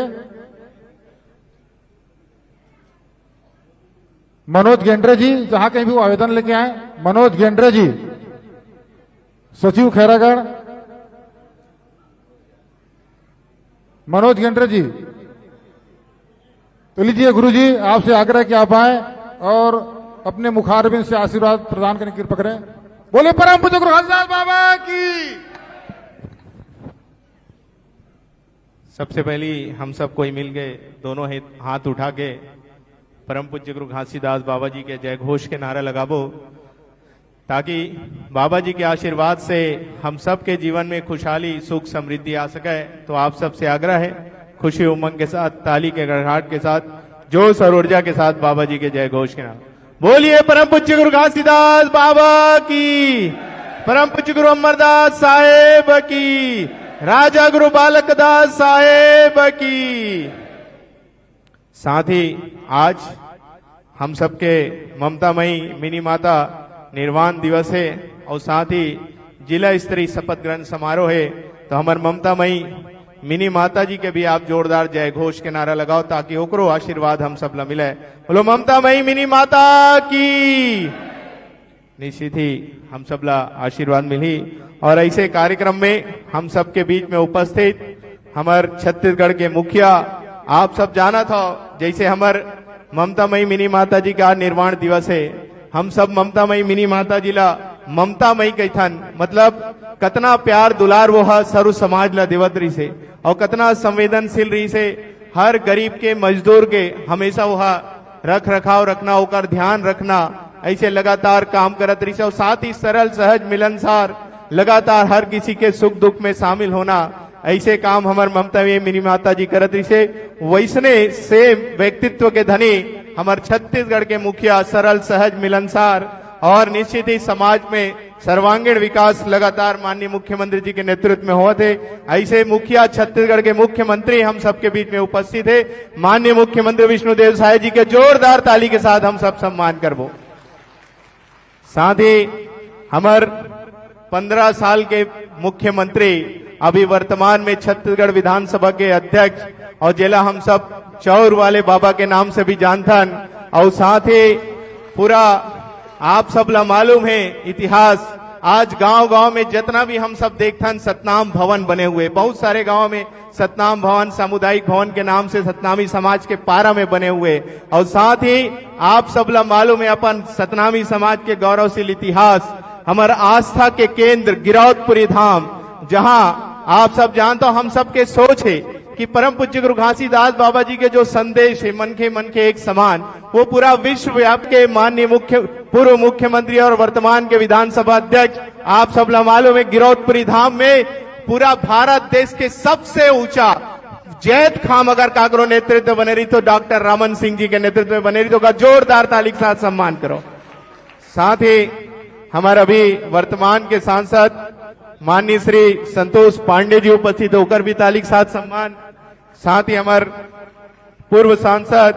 मनोज गेंडरे जी, जहां कहीं भी वो आवेदन लेके आए, मनोज गेंडरे जी, सचिव खैरागढ़, मनोज गेंडरे जी। तो लीजिए गुरु जी, आपसे आग्रह कि आप आए और अपने मुखारबिंद से आशीर्वाद प्रदान करने की कृपा करें। बोले परम पूज्य गुरु घासीदास बाबा की। सबसे पहली हम सब कोई मिल के दोनों हे-, हाथ उठा के परम पूज्य गुरु घासीदास बाबा जी के जय घोष के नारा लगाबो, ताकि बाबा जी के आशीर्वाद से हम सबके जीवन में खुशहाली, सुख, समृद्धि आ सके। तो आप सबसे आग्रह है, खुशी उमंग के साथ, ताली के गड़गड़ाहट के साथ, जोश और ऊर्जा के साथ बाबा जी के जय घोष के नारा। बोलिए परम पूज्य गुरु घासीदास बाबा की, परम पूज्य गुरु अमरदास साहेब की, राजा गुरु बालक दास साहेब की। साथ ही आज हम सबके ममता मई मिनी माता निर्वाण दिवस है और साथ ही जिला स्तरीय शपथ ग्रहण समारोह है। तो हमर ममता मई मिनी माता जी के भी आप जोरदार जय घोष के नारा लगाओ, ताकि ओकरो आशीर्वाद हम सब ला मिले। बोलो ममता मई मिनी माता की। निश्चित ही हम सब ला आशीर्वाद मिली। और ऐसे कार्यक्रम में हम सबके बीच में उपस्थित हमर छत्तीसगढ़ के मुखिया, आप सब जानत हो, जैसे हमर ममता मई मिनी माता जी का निर्वाण दिवस है, हम सब ममता मई मिनी माता जी ला ममता मई कहिथन, मतलब कतना प्यार दुलार वो ह सर्व समाज ला देवत रहिसे और कतना संवेदनशील रहिसे। हर गरीब के, मजदूर के हमेशा वो ह रख रखाव रखना, ओकर ध्यान रखना, ऐसे लगातार काम करत रहिसे और साथ ही सरल, सहज, मिलनसार, लगातार हर किसी के सुख दुख में शामिल होना, ऐसे काम हमर ममता ये मिनी माता जी करत रहिसे। वैसने सेम व्यक्तित्व के धनी हमर छत्तीसगढ़ के मुखिया, सरल, सहज, मिलनसार और निश्चित ही समाज में सर्वांगीण विकास लगातार माननीय मुख्यमंत्री जी के नेतृत्व में होवत हे। ऐसे मुखिया, छत्तीसगढ़ के मुख्यमंत्री हम सबके बीच में उपस्थित हे। माननीय मुख्यमंत्री विष्णुदेव साय जी के जोरदार ताली के साथ हम सब सम्मान करबो। साथ ही हमर पन्द्रह साल के मुख्यमंत्री, अभी वर्तमान में छत्तीसगढ़ विधानसभा के अध्यक्ष और जेला हम सब चौर वाले बाबा के नाम से भी जानथन, और साथ ही पूरा आप सब ला मालूम है इतिहास, आज गांव-गांव में जितना भी हम सब देखथन सतनाम भवन बने हुए, बहुत सारे गांव में सतनाम भवन सामुदायिक भवन के नाम से सतनामी समाज के पारा में बने हुए, और साथ ही आप सब ला मालूम है अपन सतनामी समाज के गौरवशील इतिहास, हमर आस्था के केंद्र गिरौदपुरी धाम, जहां आप सब जानते हो, हम सबके सोच है कि परम पूज्य गुरु घासीदास बाबा जी के जो संदेश है, मनखे मनखे एक समान, वो पूरा विश्वव्यापी के माननीय मुख्य, पूर्व मुख्यमंत्री और वर्तमान के विधानसभा अध्यक्ष, आप सब ला मालूम है, गिरौदपुरी धाम में पूरा भारत देश के सबसे ऊंचा जैत खाम अगर काकरो नेतृत्व बने रही तो डॉक्टर रामन सिंह जी के नेतृत्व में बने रही तो का जोरदार ताली के साथ सम्मान करो। साथ ही हमारे अभी वर्तमान के सांसद माननीय श्री संतोष पांडे जी उपस्थित होकर भी ताली के साथ सम्मान। साथ ही हमारे पूर्व सांसद,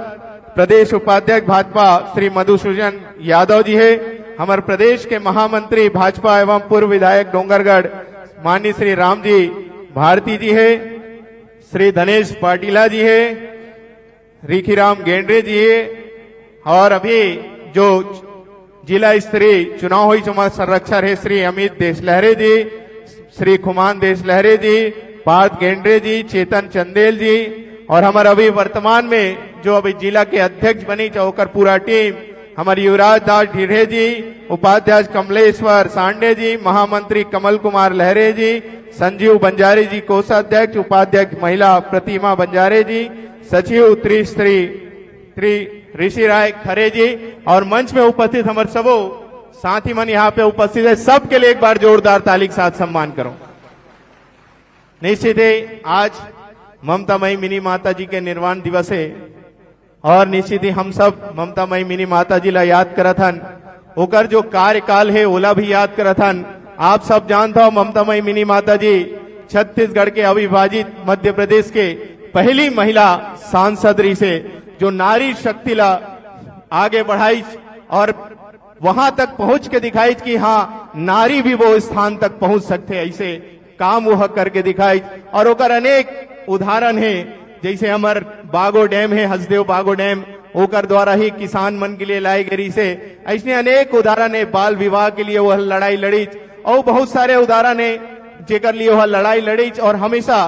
प्रदेश उपाध्यक्ष भाजपा श्री मधुसूदन यादव जी है, हमारे प्रदेश के महामंत्री भाजपा एवं पूर्व विधायक डोंगरगढ़ माननीय श्री राम जी भारती जी है, श्री धनेश पाटिला जी है, रिखीराम गेंडरे जी है, और अभी जो जिला स्तरीय चुनाव हुई, चुनाव संरक्षक है श्री अमित देशलहरे जी, श्री खुमान देश लहरे जी, पार्थ गेंडरे जी, चेतन चंदेल जी और हमर अभी वर्तमान में जो अभी जिला के अध्यक्ष बनी च ओकर पूरा टीम, हमर युवराज दास ढिढ़े जी, उपाध्यक्ष कमलेश्वर सांडे जी, महामंत्री कमल कुमार लहरे जी, संजीव बंजारे जी कोषाध्यक्ष, उपाध्यक्ष महिला प्रतिमा बंजारे जी, सचिव त्रिश्री श्री ऋषि राय खरे जी और मंच में उपस्थित हमर सबो साथी मन यहाँ पे उपस्थित है, सबके लिए एक बार जोरदार ताली के साथ सम्मान करो। निश्चित ही आज ममता मई मिनी माता जी के निर्वाण दिवस है और निश्चित ही हम सब ममता मई मिनी माता जी ला याद करत हन, ओकर जो कार्यकाल है ओला भी याद करत हन। आप सब जानत हो ममता मई मिनी माता जी छत्तीसगढ़ के अविभाजित मध्य प्रदेश के पहली महिला सांसद रही से जो नारी शक्ति ला आगे बढ़ाई और वहां तक पहुंच के दिखाई कि हाँ, नारी भी वो स्थान तक पहुंच सकते, ऐसे काम वह करके दिखाई। और ओकर अनेक उदाहरण है, जैसे हमर बागो डैम है, हसदेव बागो डैम, ओकर द्वारा ही किसान मन के लिए लाए गए रही से। ऐसने अनेक उदाहरण है, बाल विवाह के लिए वह लड़ाई लड़ी और बहुत सारे उदाहरण है, जेकर लिए वह लड़ाई लड़ी और हमेशा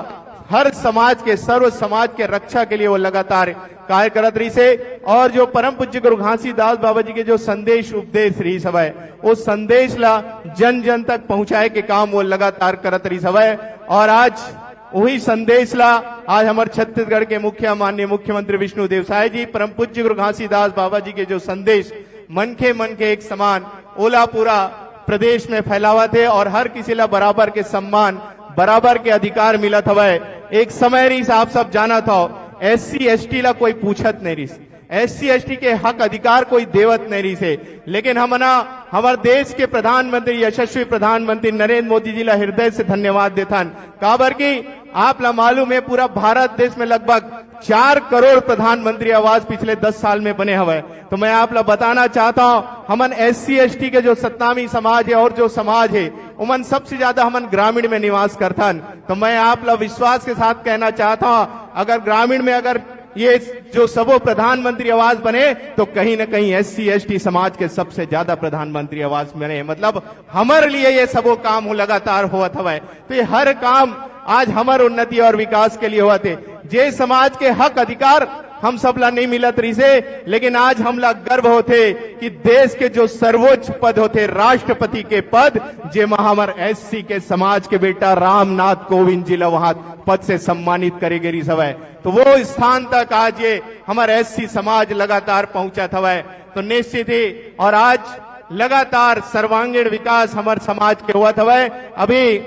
हर समाज के, सर्व समाज के रक्षा के लिए वो लगातार कार्य करत रही से। और जो परम पूज्य गुरु घासीदास बाबा जी के जो संदेश उपदेश रही हवय, वो संदेश ला जन जन तक पहुंचाए के काम वो लगातार करत रही हवय। और आज वही संदेश ला आज हमर छत्तीसगढ़ के मुख्य माननीय मुख्यमंत्री विष्णु देव साय जी परम पूज्य गुरु घासीदास बाबा जी के जो संदेश मनखे मनखे एक समान ओला पूरा प्रदेश में फैलावत हे और हर किसी ला बराबर के सम्मान, बराबर के अधिकार मिलत हवय। एक समय रहिस, आप सब जानत हो, एससी एसटी ला कोई पूछत नहीं रहिस, एससी एसटी के हक अधिकार कोई देवत नहीं रहिस हे। लेकिन हमन ह हमर देश के प्रधानमंत्री, यशस्वी प्रधानमंत्री नरेंद्र मोदी जी ला हृदय से धन्यवाद देथन, काबर कि आप ला मालूम है, पूरा भारत देश में लगभग चार करोड़ प्रधानमंत्री आवास पिछले दस साल में बने हवय। तो मैं आप ला बताना चाहता हूँ, हमन एससी एसटी के जो सतनामी समाज है और जो समाज है, उमन सबसे ज्यादा हमन ग्रामीण में निवास करथन। तो मैं आप ला विश्वास के साथ कहना चाहता हूँ, अगर ग्रामीण में अगर ये जो सबो प्रधानमंत्री आवास बने, तो कहीं ना कहीं एससी एसटी समाज के सबसे ज्यादा प्रधानमंत्री आवास बने। मतलब, हमर लिए ये सबो काम हो लगातार होवत हवय। तो ये हर काम आज हमर उन्नति और विकास के लिए होवत हे। जे समाज के हक अधिकार हम सब ला नहीं मिलत रहिसे, लेकिन आज हमला गर्व होथे कि देश के जो सर्वोच्च पद होथे, राष्ट्रपति के पद, जेमा हमर एससी के समाज के बेटा रामनाथ कोविंद जी ला वहां पद से सम्मानित करे गे रिहिस हवय, तो वो स्थान तक आज ये हमर एससी समाज लगातार पहुंचत हवय। तो निश्चित ही और आज लगातार सर्वांगीण विकास हमर समाज के होवत हवय। अभी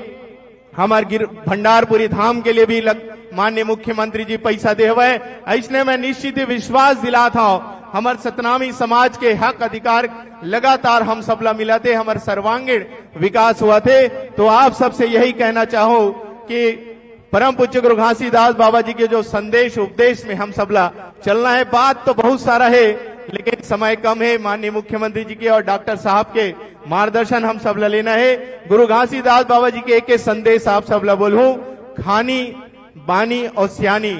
हमर गिर-, भंडारपुरी धाम के लिए भी लग-, माननीय मुख्यमंत्री जी पैसा दे हवय। अइसने मैं निश्चित ही विश्वास दिलात हव, हमर सतनामी समाज के हक अधिकार लगातार हम सब ला मिलत हे, हमर सर्वांगीण विकास होवत हे। तो आप सबसे यही कहना चाहूं कि परम पूज्य गुरु घासीदास बाबा जी के जो संदेश उपदेश में हम सब ला चलना है, बात तो बहुत सारा है, लेकिन समय कम है। माननीय मुख्यमंत्री जी के और डॉक्टर साहब के मार्गदर्शन हम सब ला लेना है। गुरु घासीदास बाबा जी के एक, एक संदेश आप सब ला बोलूं, खानी, बानी और सियानी।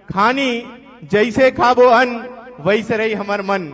खानी, जैसे खाबो अन्न, वैसे रही हमर मन।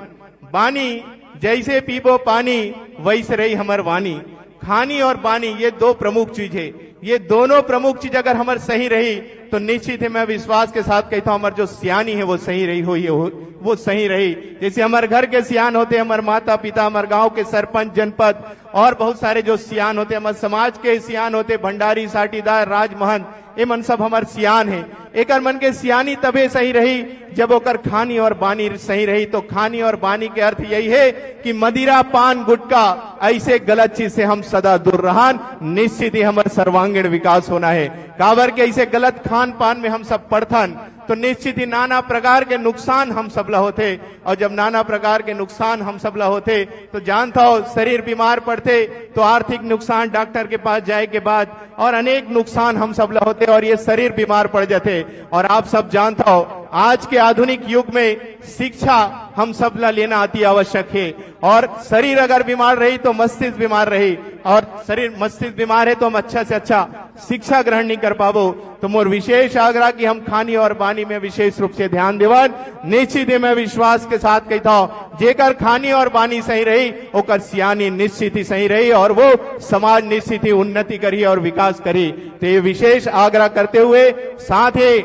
बानी, जैसे पीबो पानी, वैसे रही हमर वाणी। खानी और बानी, ये दो प्रमुख चीज है। ये दोनों प्रमुख चीज अगर हमर सही रही, तो निश्चित ही मैं विश्वास के साथ कहता हूँ, हमर जो सियानी है, वो सही रही हुई है, वो, वो सही रही। जैसे हमर घर के सियान होते, हमर माता पिता, हमर गांव के सरपंच, जनपद और बहुत सारे जो सियान होते, हमर समाज के सियान होते, भंडारी, साटीदार, राजमहंत, ये मन सब हमर सियान है। एकर मन के सियानी तभे सही रही, जब ओकर खानी और बानी सही रही। तो खानी और बानी के अर्थ यही है कि मदिरा, पान, गुटखा, ऐसे गलत चीज से हम सदा दूर रहन। निश्चित ही हमर सर्वांगीण विकास होना है, काबर के ऐसे गलत खान पान में हम सब पड़थन, तो निश्चित ही नाना प्रकार के नुकसान हम सब ला होथे। और जब नाना प्रकार के नुकसान हम सब ला होथे, तो जानत हो, शरीर बीमार पड़थे, तो आर्थिक नुकसान डॉक्टर के पास जाए के बाद और अनेक नुकसान हम सब ला होथे और ये शरीर बीमार पड़ जाथे। और आप सब जानत हो, आज के आधुनिक युग में शिक्षा हम सब ला लेना अति आवश्यक हे। और शरीर अगर बीमार रही तो मस्तिष्क बीमार रही, और शरीर मस्तिष्क बीमार हे तो हम अच्छा से अच्छा शिक्षा ग्रहण नहीं कर पाबो। तो मोर विशेष आग्रह कि हम खानी और बानी में विशेष रूप से ध्यान देवन। निश्चित ही मैं विश्वास के साथ कहता हूँ, जेकर खानी और बानी सही रही, ओकर सियानी निश्चित ही सही रही और वो समाज निश्चित ही उन्नति करी और विकास करी। तो ये विशेष आग्रह करते हुए साथ ही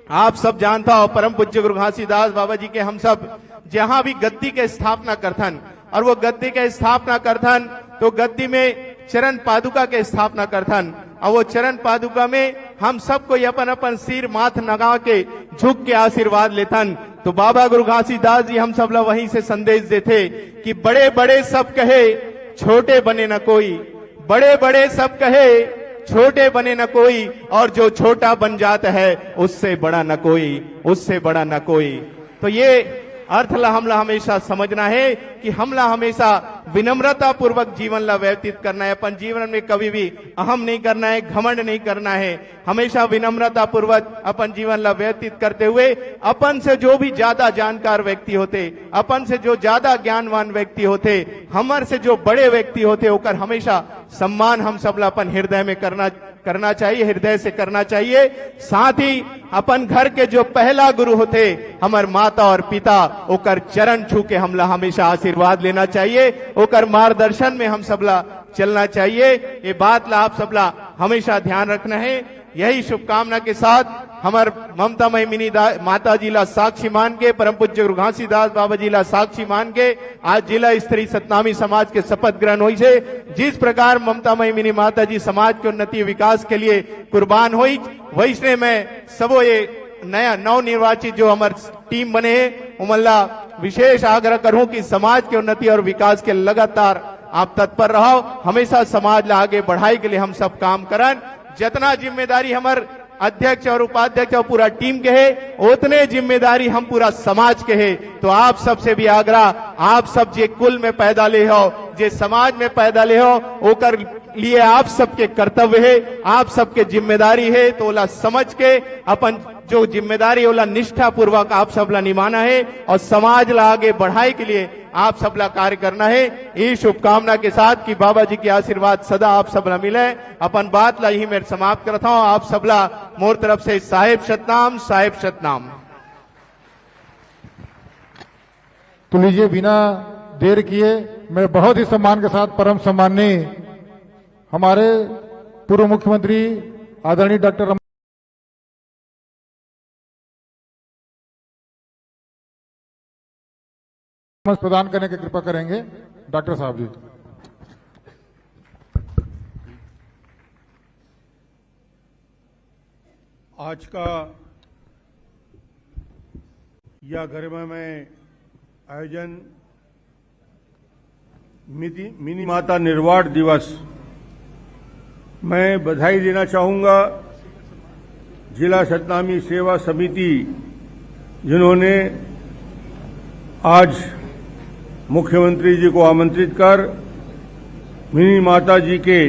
आप सब जानता हो, परम पूज्य गुरु घासीदास बाबा जी के हम सब जहाँ भी गद्दी के स्थापना करथन, और वो गद्दी के स्थापना करथन तो गद्दी में चरण पादुका के स्थापना करथन, और वो चरण पादुका में हम सबको अपन अपन सिर माथ नगा के झुक के आशीर्वाद लेथन। तो बाबा गुरु घासीदास जी हम सब ला वहीं से संदेश देथे कि बड़े बड़े सब कहे, छोटे बने न कोई। बड़े बड़े सब कहे, छोटे बने न कोई, और जो छोटा बन जाता है, उससे बड़ा न कोई, उससे बड़ा न कोई। तो ये अर्थ ला हमला हमेशा समझना है कि हमला हमेशा विनम्रता पूर्वक जीवन ला व्यतीत करना है। अपन जीवन में कभी भी अहम नहीं करना है, घमंड नहीं करना है। हमेशा विनम्रता पूर्वक अपन जीवन ला व्यतीत करते हुए अपन से जो भी ज्यादा जानकार व्यक्ति होते, अपन से जो ज्यादा ज्ञानवान व्यक्ति होते, हमर से जो बड़े व्यक्ति होते, ओकर हमेशा सम्मान हम सब ला अपन हृदय में करना, करना चाहिए, हृदय से करना चाहिए। साथ ही अपन घर के जो पहला गुरु होते, हमर माता और पिता, ओकर चरण छू के हमला हमेशा आशीर्वाद लेना चाहिए, ओकर मार्गदर्शन में हम सब ला चलना चाहिए। ये बात ला आप सब ला हमेशा ध्यान रखना है। यही शुभकामना के साथ हमर ममता मई मिनी दा-, माता जी ला साक्षी मान के, परम पूज्य गुरु घासीदास बाबा जी ला साक्षी मान के, आज जिला स्तरीय सतनामी समाज के शपथ ग्रहण होइस हे। जिस प्रकार ममता मई मिनी माता जी समाज के उन्नति विकास के लिए कुर्बान होइस, वैसने मैं सबो ये नया नवनिर्वाचित जो हमर टीम बने हे, उमन ला विशेष आग्रह करूं कि समाज के उन्नति और विकास के लगातार आप तत्पर रहो, हमेशा समाज ला आगे बढ़ाई के लिए हम सब काम करन। जितना जिम्मेदारी हमर अध्यक्ष और उपाध्यक्ष और पूरा टीम के हे, उतने जिम्मेदारी हम पूरा समाज के हे। तो आप सबसे भी आग्रह, आप सब जे कुल में पैदा ले हो, जे समाज में पैदा ले हो, ओकर लिए आप सबके कर्तव्य हे, आप सबके जिम्मेदारी हे। तो ओला समझ के अपन जो जिम्मेदारी हे, ओला निष्ठा पूर्वक आप सब ला निभाना हे और समाज ला आगे बढ़ाई के लिए आप सब ला कार्य करना हे। ये शुभकामना के साथ कि बाबा जी के आशीर्वाद सदा आप सब ला मिले। अपन बात ला यही मेर समाप्त करता हूँ। आप सब ला मोर तरफ से साहेब सतनाम, साहेब सतनाम। तो लीजिए, बिना देर किए मैं बहुत ही सम्मान के साथ परम सम्माननीय हमारे पूर्व मुख्यमंत्री आदरणीय डॉक्टर रमन प्रदान करने की कृपा करेंगे डॉक्टर साहब जी। आज का यह गरिमामय आयोजन मिति-, मिनी माता निर्वाण दिवस, मैं बधाई देना चाहूंगा जिला सतनामी सेवा समिति, जिन्होंने आज मुख्यमंत्री जी को आमंत्रित कर मिनी माता जी के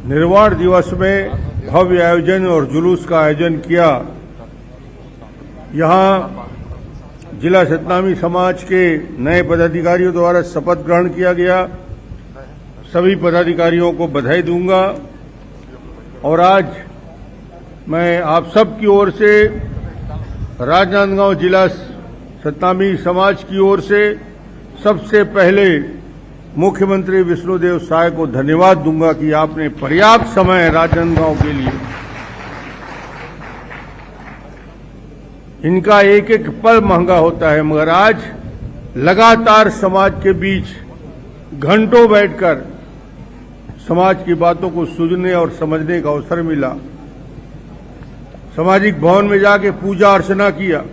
निर्वाण दिवस में भव्य आयोजन और जुलूस का आयोजन किया। यहाँ जिला सतनामी समाज के नए पदाधिकारियों द्वारा शपथ ग्रहण किया गया। सभी पदाधिकारियों को बधाई दूंगा और आज मैं आप सब की ओर से, राजनांदगांव जिला सतनामी समाज की ओर से सबसे पहले मुख्यमंत्री विष्णुदेव साय को धन्यवाद दूंगा कि आपने पर्याप्त समय राजनांदगांव के लिए, इनका एक एक पल महंगा होता है, मगर आज लगातार समाज के बीच घंटों बैठकर समाज की बातों को सुनने और समझने का अवसर मिला। सामाजिक भवन में जाके पूजा अर्चना किया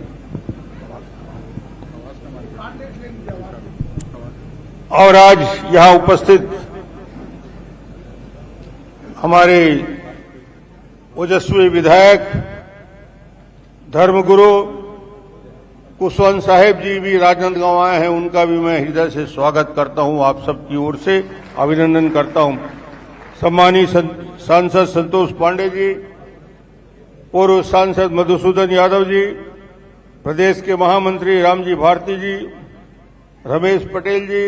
और आज यहाँ उपस्थित हमारे ओजस्वी विधायक धर्मगुरु कुशवंत साहेब जी भी राजनांदगांव आए हैं, उनका भी मैं हृदय से स्वागत करता हूं, आप सबकी ओर से अभिनंदन करता हूं। सम्मानित सं-, सांसद संतोष पांडे जी, पूर्व सांसद मधुसूदन यादव जी, प्रदेश के महामंत्री रामजी भारती जी, रमेश पटेल जी,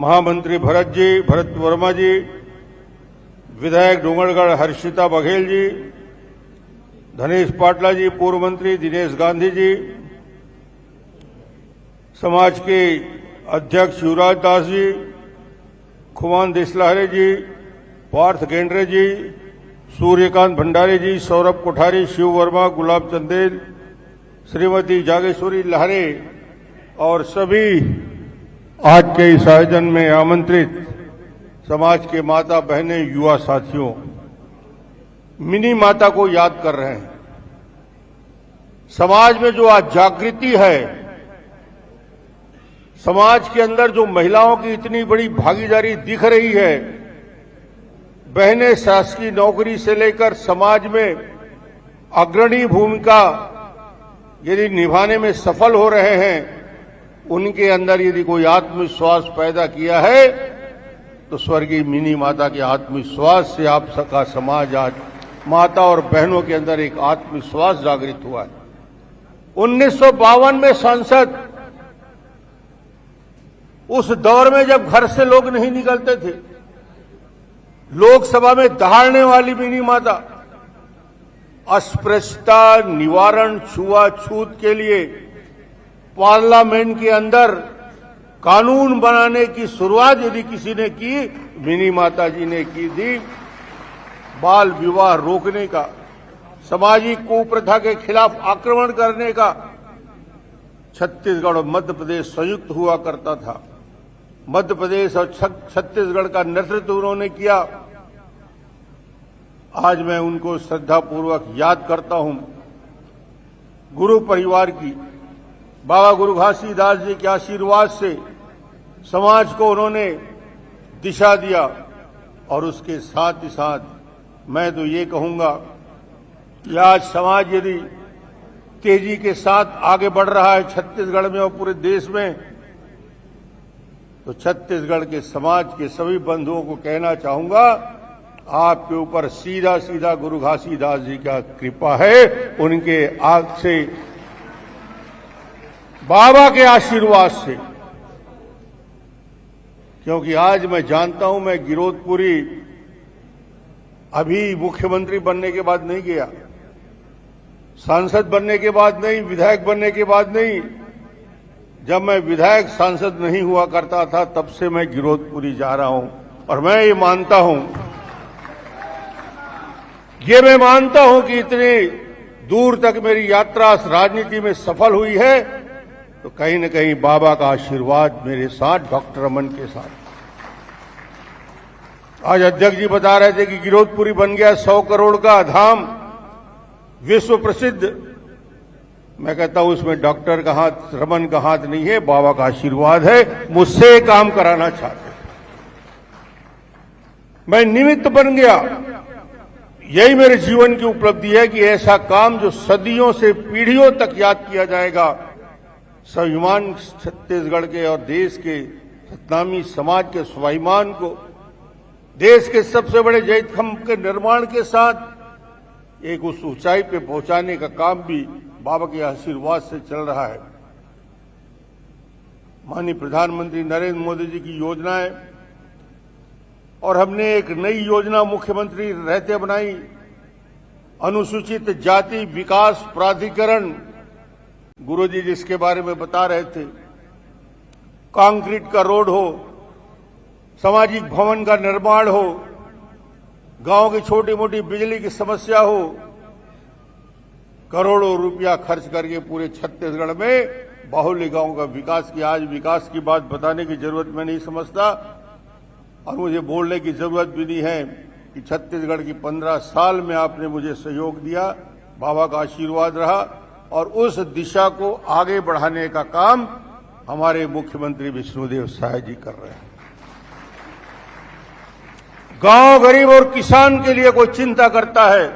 महामंत्री भरत जी, भरत वर्मा जी, विधायक डोंगरगढ़ हर्षिता बघेल जी, धनेश पाटला जी, पूर्व मंत्री दिनेश गांधी जी, समाज के अध्यक्ष युवराज दास जी, खुमान देशलहरे जी, पार्थ गेंडरे जी, सूर्यकांत भंडारी जी, सौरभ कोठारी, शिव वर्मा, गुलाब चंदेल, श्रीमती जागेश्वरी लहरे और सभी आज के इस आयोजन में आमंत्रित समाज के माता बहनें, युवा साथियों, मिनी माता को याद कर रहे हैं। समाज में जो आज जागृति है, समाज के अंदर जो महिलाओं की इतनी बड़ी भागीदारी दिख रही है, बहनें शासकीय नौकरी से लेकर समाज में अग्रणी भूमिका यदि निभाने में सफल हो रहे हैं, उनके अंदर यदि कोई आत्मविश्वास पैदा किया है, तो स्वर्गीय मिनी माता के आत्मविश्वास से आप सबका समाज आज माता और बहनों के अंदर एक आत्मविश्वास जागृत हुआ है। उन्नीस सौ बावन में सांसद, उस दौर में जब घर से लोग नहीं निकलते थे, लोकसभा में दहाड़ने वाली मिनी माता, अस्पृश्यता निवारण, छुआछूत के लिए पार्लियामेंट के अंदर कानून बनाने की शुरुआत यदि किसी ने की, मिनी माता जी ने की थी। बाल विवाह रोकने का, सामाजिक कुप्रथा के खिलाफ आक्रमण करने का। छत्तीसगढ़ और मध्य प्रदेश संयुक्त हुआ करता था। मध्य प्रदेश और छ-, छत्तीसगढ़ का नेतृत्व उन्होंने किया। आज मैं उनको श्रद्धापूर्वक याद करता हूं। गुरु परिवार की, बाबा गुरु घासीदास जी के आशीर्वाद से समाज को उन्होंने दिशा दिया और उसके साथ ही साथ मैं तो ये कहूंगा कि आज समाज यदि तेजी के साथ आगे बढ़ रहा है छत्तीसगढ़ में और पूरे देश में, तो छत्तीसगढ़ के समाज के सभी बंधुओं को कहना चाहूंगा, आपके ऊपर सीधा सीधा गुरु घासीदास जी का कृपा है, उनके आग से, बाबा के आशीर्वाद से। क्योंकि आज मैं जानता हूं, मैं गिरौदपुरी अभी मुख्यमंत्री बनने के बाद नहीं गया, सांसद बनने के बाद नहीं, विधायक बनने के बाद नहीं, जब मैं विधायक सांसद नहीं हुआ करता था, तब से मैं गिरौदपुरी जा रहा हूं। और मैं ये मानता हूं, ये मैं मानता हूं कि इतनी दूर तक मेरी यात्रा राजनीति में सफल हुई है, तो कहीं ना कहीं बाबा का आशीर्वाद मेरे साथ, डॉक्टर रमन के साथ। आज अध्यक्ष जी बता रहे थे कि गिरौदपुरी बन गया सौ करोड़ का धाम, विश्व प्रसिद्ध। मैं कहता हूं, उसमें डॉक्टर का हाथ, रमन का हाथ नहीं है, बाबा का आशीर्वाद है। मुझसे ये काम कराना चाहते हैं, मैं निमित्त बन गया। यही मेरे जीवन की उपलब्धि है कि ऐसा काम जो सदियों से, पीढ़ियों तक याद किया जाएगा, स्वाभिमान छत्तीसगढ़ के और देश के सतनामी समाज के स्वाभिमान को देश के सबसे बड़े जैतखाम के निर्माण के साथ एक उस ऊंचाई पे पहुंचाने का काम भी बाबा के आशीर्वाद से चल रहा है। माननीय प्रधानमंत्री नरेंद्र मोदी जी की योजनाएं, और हमने एक नई योजना मुख्यमंत्री रहते बनाई, अनुसूचित जाति विकास प्राधिकरण। गुरुजी जिसके बारे में बता रहे थे, कंक्रीट का रोड हो, सामाजिक भवन का निर्माण हो, गांव की छोटी मोटी बिजली की समस्या हो, करोड़ों रुपया खर्च करके पूरे छत्तीसगढ़ में बाहुल्य गांव का विकास किया। आज विकास की बात बताने की जरूरत मैं नहीं समझता और मुझे बोलने की जरूरत भी नहीं है कि छत्तीसगढ़ की पन्द्रह साल में आपने मुझे सहयोग दिया, बाबा का आशीर्वाद रहा और उस दिशा को आगे बढ़ाने का काम हमारे मुख्यमंत्री विष्णुदेव साय जी कर रहे हैं। गांव, गरीब और किसान के लिए कोई चिंता करता है,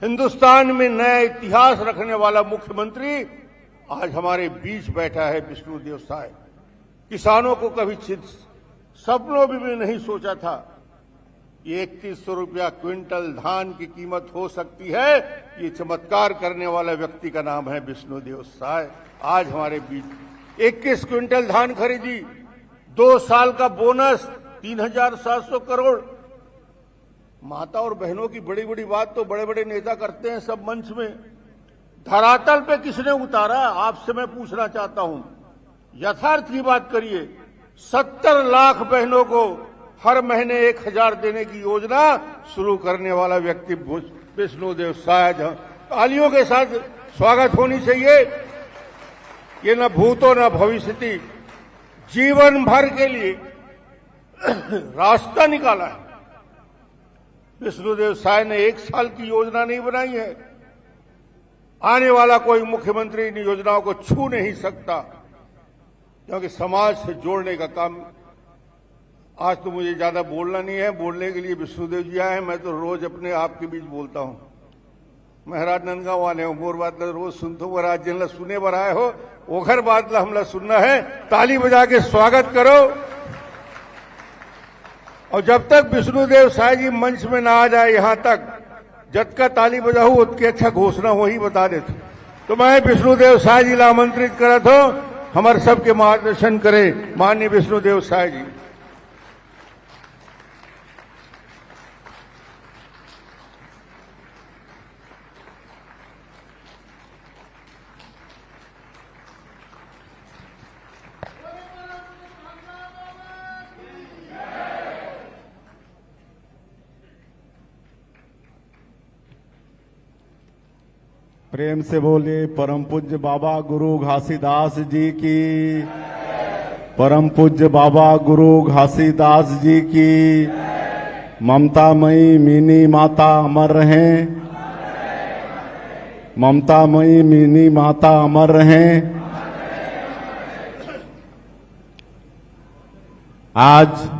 हिंदुस्तान में नया इतिहास रखने वाला मुख्यमंत्री आज हमारे बीच बैठा है विष्णुदेव साय। किसानों को कभी चिं-, सपनों में भी नहीं सोचा था। ये इकतीस सौ रुपया क्विंटल धान की कीमत हो सकती है। ये चमत्कार करने वाला व्यक्ति का नाम है विष्णुदेव साय। आज हमारे बीच इक्कीस क्विंटल धान खरीदी, दो साल का बोनस, तीन हजार सात सौ करोड़। माता और बहनों की बड़ी बड़ी बात तो बड़े बड़े नेता करते हैं सब मंच में। धरातल पे किसने उतारा, आपसे मैं पूछना चाहता हूं। यथार्थ की बात करिए। सत्तर लाख बहनों को हर महीने एक हजार देने की योजना शुरू करने वाला व्यक्ति भूष- विष्णुदेव साय जी। तालियों के साथ स्वागत होनी चाहिए। ये न भूतो न भविष्यति, जीवन भर के लिए रास्ता निकाला है। विष्णुदेव साय ने एक साल की योजना नहीं बनाई है। आने वाला कोई मुख्यमंत्री इन योजनाओं को छू नहीं सकता, क्योंकि समाज से जोड़ने का काम। आज तो मुझे ज्यादा बोलना नहीं है, बोलने के लिए विष्णुदेव जी आए हैं। मैं तो रोज अपने आप के बीच बोलता हूं। मैं राजनांदगांव वाले हूं, मोर बात ला रोज सुनता हूं। आज जिनला सुने बर आए हो, ओखर बात ला हमला सुनना है। ताली बजा के स्वागत करो। और जब तक विष्णुदेव साय जी मंच में ना आ जाए, यहां तक जतका ताली बजाहू, ओतके अच्छा घोषणा होही, बता देते। तो मैं विष्णुदेव साय जी ला आमंत्रित करत हूं, हमर सबके मार्गदर्शन करे माननीय विष्णुदेव साय जी। प्रेम से बोलिए, परम पूज्य बाबा गुरु घासीदास जी की, परम पूज्य बाबा गुरु घासीदास जी की। ममता मई मिनी माता अमर रहें, ममता मई मिनी माता अमर रहें। आज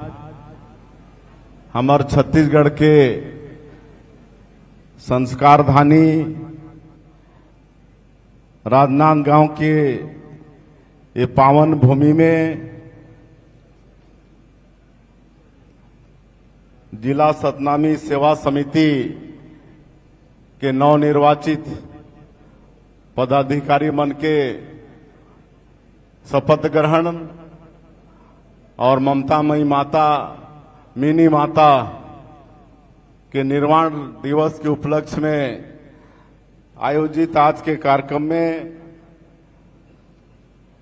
हमर छत्तीसगढ़ के संस्कारधानी राजनांदगांव के ये पावन भूमि में जिला सतनामी सेवा समिति के नवनिर्वाचित पदाधिकारी मन के शपथ ग्रहण और ममता मई माता, मिनी माता के निर्वाण दिवस के उपलक्ष्य में आयोजित आज के कार्यक्रम में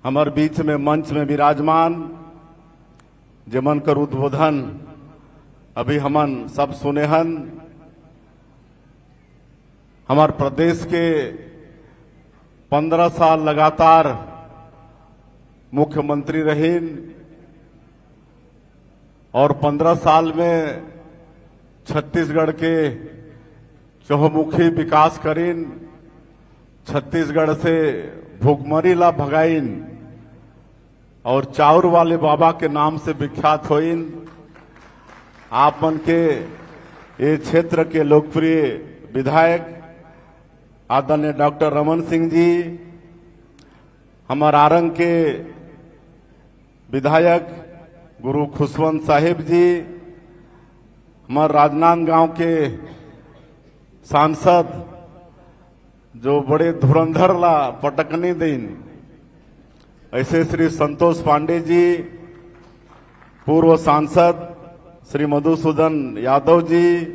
हमर बीच में मंच में विराजमान, जेमन कर उद्बोधन अभी हमन सब सुने हन, हमर प्रदेश के पंद्रह साल लगातार मुख्यमंत्री रहिन और पंद्रह साल में छत्तीसगढ़ के चहुमुखी विकास करिन, छत्तीसगढ़ से भुखमरी ला भगाइन और चाउर वाले बाबा के नाम से विख्यात होइन। आप मन के ये क्षेत्र के लोकप्रिय विधायक आदरणीय डॉक्टर रमन सिंह जी, हमर आरंग के विधायक गुरु खुशवंत साहिब जी, हमर राजनांदगांव के सांसद जो बड़े धुरंधर ला पटकनी दिन, ऐसे श्री संतोष पांडे जी, पूर्व सांसद श्री मधुसूदन यादव जी,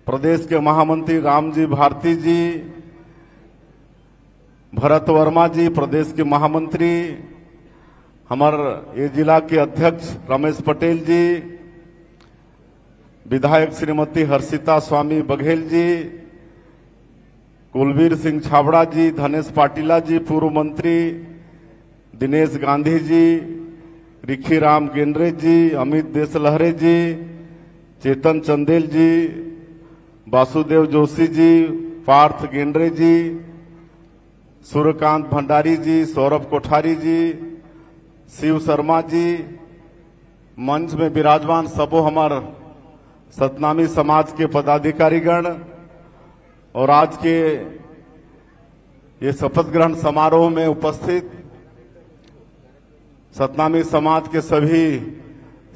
प्रदेश के महामंत्री रामजी भारती जी, भरत वर्मा जी, प्रदेश के महामंत्री, हमर ये जिला के अध्यक्ष रमेश पटेल जी, विधायक श्रीमती हर्षिता स्वामी बघेल जी, कुलवीर सिंह छाबड़ा जी, धनेश पाटिला जी, पूर्व मंत्री दिनेश गांधी जी, रिखीराम गेंडरे जी, अमित देशलहरे जी, चेतन चंदेल जी, वासुदेव जोशी जी, पार्थ गेंडरे जी, सूर्यकांत भंडारी जी, सौरभ कोठारी जी, शिव शर्मा जी, मंच में विराजमान सबो हमर सतनामी समाज के पदाधिकारीगण और आज के ये शपथ ग्रहण समारोह में उपस्थित सतनामी समाज के सभी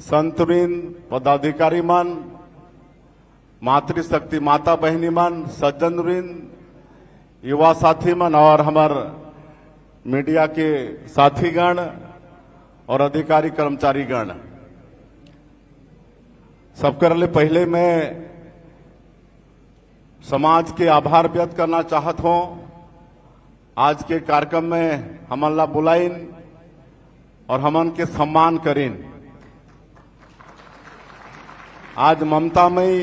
संतवृंद, पदाधिकारी मन, मातृशक्ति माता बहिनी मन, सज्जन वृंद, युवा साथी मन और हमर मीडिया के साथीगण और अधिकारी कर्मचारीगण, सबकर ले पहले मैं समाज के आभार व्यक्त करना चाहत हों। आज के कार्यक्रम में हमन ला बुलाइन और हमन के सम्मान करिन। आज ममता मई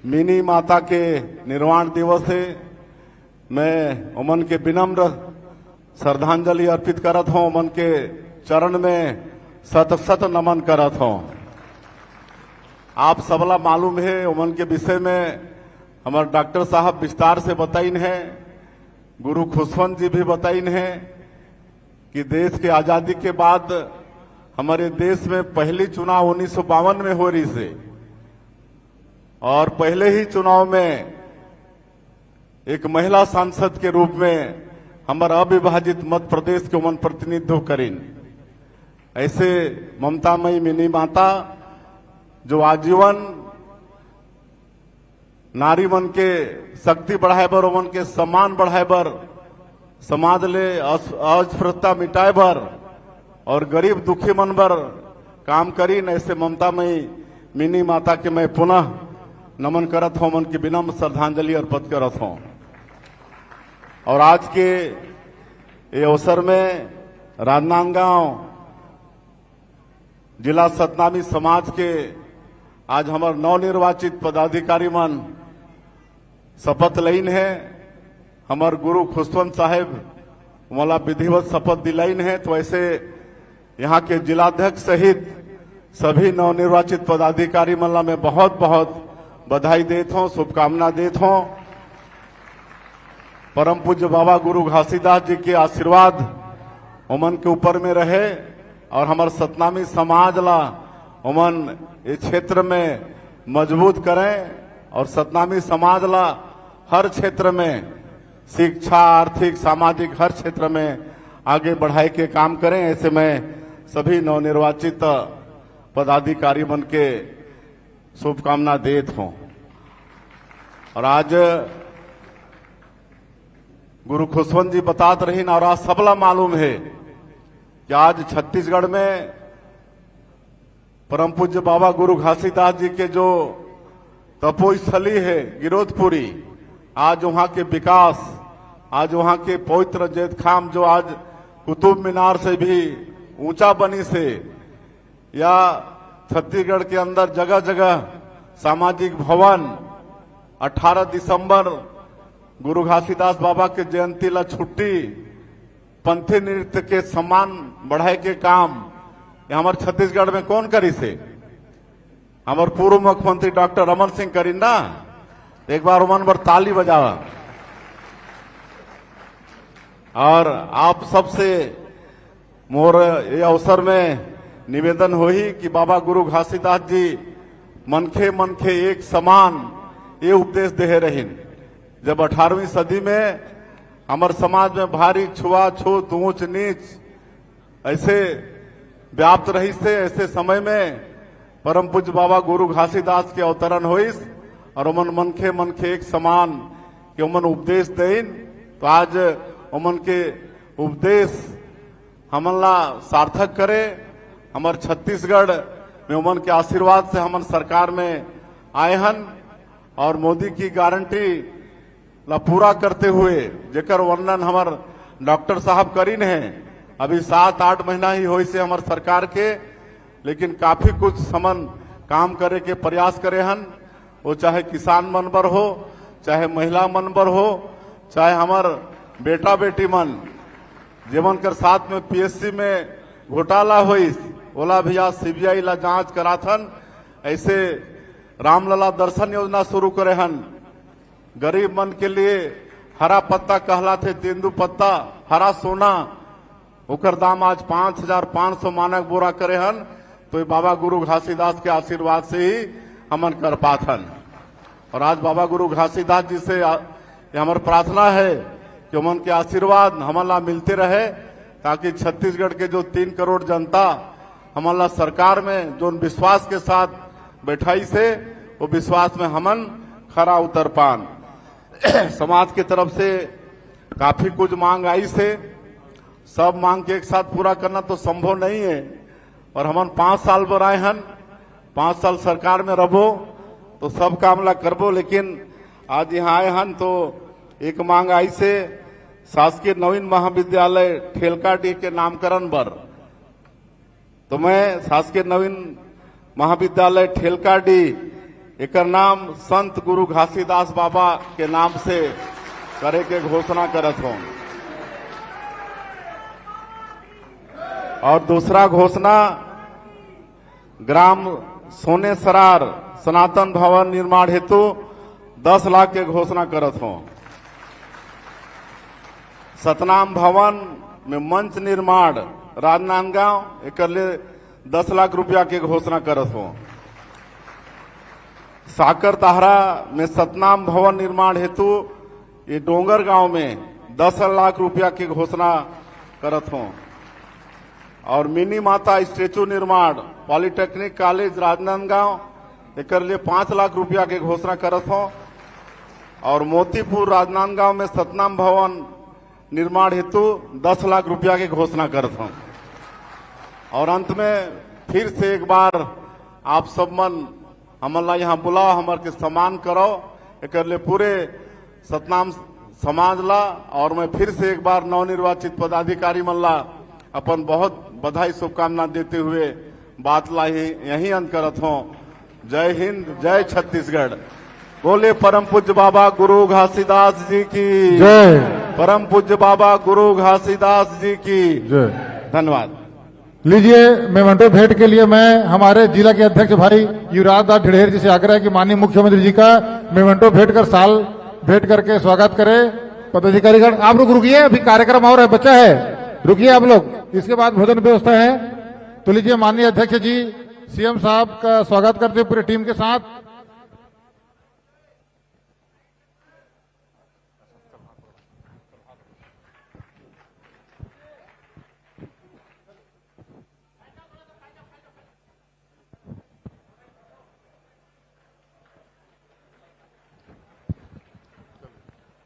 मिनी माता के निर्वाण दिवस हे। मैं ओमन के विनम्र श्रद्धांजलि अर्पित करत हों, ओमन के चरण में शत शत नमन करत हों। आप सबला मालूम हे, ओमन के विषय में हमर डॉक्टर साहब विस्तार से बताइन हे, गुरु खुशवंत जी भी बताइन हे कि देश के आजादी के बाद हमरे देश में पहली चुनाव उन्नीस सौ बावन में हो रहिस हे और पहले ही चुनाव में एक महिला सांसद के रूप में हमर अविभाजित मध्य प्रदेश के ओमन प्रतिनिधित्व करिन। ऐसे ममता मई मिनी माता, जो आजीवन नारी मन के शक्ति बढ़ाए बर, ओमन के सम्मान बढ़ाए बर, समाज ले अस-, अस्पृश्यता मिटाए बर और गरीब दुखी मन बर काम करिन, ऐसे ममता मई मिनी माता के मैं पुनः नमन करत हों, ओमन के विनम्र श्रद्धांजलि अर्पित करत हों। और आज के ये अवसर में राजनांदगांव जिला सतनामी समाज के आज हमर नवनिर्वाचित पदाधिकारी मन शपथ लेइन हे। हमर गुरु खुशवंत साहेब मोला विधिवत शपथ दिलाइन हे, तो ऐसे यहाँ के जिलाध्यक्ष सहित सभी नवनिर्वाचित पदाधिकारी मन ला मैं बहुत बहुत बधाई देत हों, शुभकामना देत हों। परम पूज्य बाबा गुरु घासीदास जी के आशीर्वाद ओमन के ऊपर में रहे और हमर सतनामी समाज ला ओमन ये क्षेत्र में मजबूत करें और सतनामी समाज ला हर क्षेत्र में शिक्षा, आर्थिक, सामाजिक हर क्षेत्र में आगे बढ़ाए के काम करें। ऐसे मैं सभी नवनिर्वाचित पदाधिकारी मन के शुभकामना देत हों। और आज गुरु खुशवंत जी बतात रहिन और आज सबला मालूम हे कि आज छत्तीसगढ़ में परम पूज्य बाबा गुरु घासीदास जी के जो तपोस्थली हे गिरौदपुरी, आज वहाँ के विकास, आज वहाँ के पवित्र जैतखाम जो आज कुतुब मीनार से भी ऊंचा बनिस हे, या छत्तीसगढ़ के अंदर जगह जगह सामाजिक भवन, अठारह दिसंबर गुरु घासीदास बाबा के जयंती ला छुट्टी, पंथी नृत्य के सम्मान बढ़ाए के काम ये हमर छत्तीसगढ़ में कौन करिस हे? हमर पूर्व मुख्यमंत्री डॉक्टर रमन सिंह करिन ना, तो एक बार ओमन बर ताली बजावा। और आप सबसे मोर ये अवसर में निवेदन होही कि बाबा गुरु घासीदास जी मनखे मनखे एक समान ये उपदेश देहे रहिन। जब अठारहवीं सदी में हमर समाज में भारी छुआछूत, ऊंच नीच ऐसे व्याप्त रहिस हे, ऐसे समय में परम पूज्य बाबा गुरु घासीदास के अवतरण होइस और ओमन मनखे मनखे एक समान के ओमन उपदेश देइन। तो आज ओमन के उपदेश हमन ला सार्थक करे, हमर छत्तीसगढ़ में ओमन के आशीर्वाद से हमन सरकार में आए हन और मोदी की गारंटी ला पूरा करते हुए, जेकर वर्णन हमर डॉक्टर साहब करिन हे, अभी सात आठ महीना ही होइस हे हमर सरकार के, लेकिन काफी कुछ हमन काम करे के प्रयास करे हन। वो चाहे किसान मन बर हो, चाहे महिला मन बर हो, चाहे हमर बेटा बेटी मन, जेमन कर साथ में पीएससी में घोटाला होइस, ओला भी आज सीबीआई ला जांच कराथन। ऐसे रामलला दर्शन योजना शुरू करे हन, गरीब मन के लिए हरा पत्ता कहलाथे, तेंदू पत्ता, हरा सोना, ओकर दाम आज पाँच हजार पाँच सौ मानक बोरा करे हन। तो ये बाबा गुरु घासीदास के आशीर्वाद से ही हमन कर पाथन। और आज बाबा गुरु घासीदास जी से आ-, ये हमर प्रार्थना है कि ओमन के आशीर्वाद हमन ला मिलते रहे, ताकि छत्तीसगढ़ के जो तीन करोड़ जनता हमन ला सरकार में जोन विश्वास के साथ बैठाइस हे, वो विश्वास में हमन खरा उतर पान। समाज के तरफ से काफी कुछ मांग आइस हे, सब मांग के एक साथ पूरा करना तो संभव नहीं है, और हमन पांच साल बर आए हन, पांच साल सरकार में रहो तो सब काम ला करबो, लेकिन आज यहाँ आए हन तो एक मांग आइस हे शासकीय नवीन महाविद्यालय ठेलकाडीह के नामकरण बर। तो मैं शासकीय नवीन महाविद्यालय ठेलकाडीह, एकर नाम संत गुरु घासीदास बाबा के नाम से करे के घोषणा करत हूँ। और दूसरा घोषणा, ग्राम सोनेसरार सनातन भवन निर्माण हेतु दस लाख के घोषणा करत हूँ। सतनाम भवन में मंच निर्माण राजनांदगांव, एकर ले दस लाख रुपया के घोषणा करत हूँ। साकर ताहरा में सतनाम भवन निर्माण हेतु ये डोंगरगांव में दस लाख रुपया के घोषणा करत हूँ। और मिनी माता स्टैचू निर्माण पॉलिटेक्निक कॉलेज राजनांदगांव, एकर लिए पाँच लाख रुपया के घोषणा करत हूँ। और मोतीपुर राजनांदगांव में सतनाम भवन निर्माण हेतु दस लाख रुपया के घोषणा करत हूँ। और अंत में फिर से एक बार आप सब मन हमन ला यहाँ बुलाओ, हमर के सम्मान करो, एकर ले पूरे सतनाम समाज ला। और मैं फिर से एक बार नवनिर्वाचित पदाधिकारी मन ला अपन बहुत बधाई शुभकामना देते हुए बात ला ही यहीं अंत करत हूँ। जय हिंद, जय छत्तीसगढ़। बोले परम पूज्य बाबा गुरु घासीदास जी की जय। परम पूज्य बाबा गुरु घासीदास जी की जय। धन्यवाद। लीजिए, मेमेंटो भेंट के लिए मैं हमारे जिला के अध्यक्ष भाई युवराज दास ढिढ़ेर जी से आग्रह है कि माननीय मुख्यमंत्री जी का मेमेंटो भेंट कर, साल भेंट करके स्वागत करें। पदाधिकारीगण, आप लोग रुकिए, अभी कार्यक्रम और है, बचा है, रुकिए आप लोग, इसके बाद भोजन व्यवस्था है। तो लीजिए, माननीय अध्यक्ष जी सीएम साहब का स्वागत करते हैं पूरी टीम के साथ।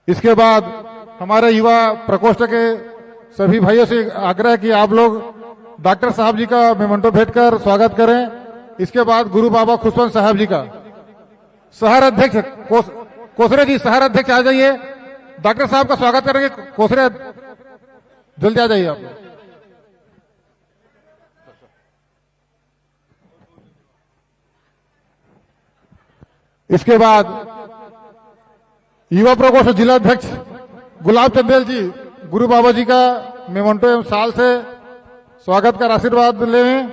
इसके बाद हमारे युवा प्रकोष्ठ के सभी भाइयों से आग्रह है कि आप लोग डॉक्टर साहब जी का मेमेंटो भेंट कर स्वागत करें। इसके बाद गुरु बाबा खुशवंत साहब जी का, शहर अध्यक्ष कोस-, कोसरे जी, शहर अध्यक्ष आ जाइए, डॉक्टर साहब का स्वागत करेंगे। कोसरे, जल्दी आ जाइए आप। इसके बाद युवा प्रकोष्ठ जिला अध्यक्ष गुलाब चंदेल जी गुरु बाबा जी का मेमेंटो एवं साल से स्वागत कर आशीर्वाद लें।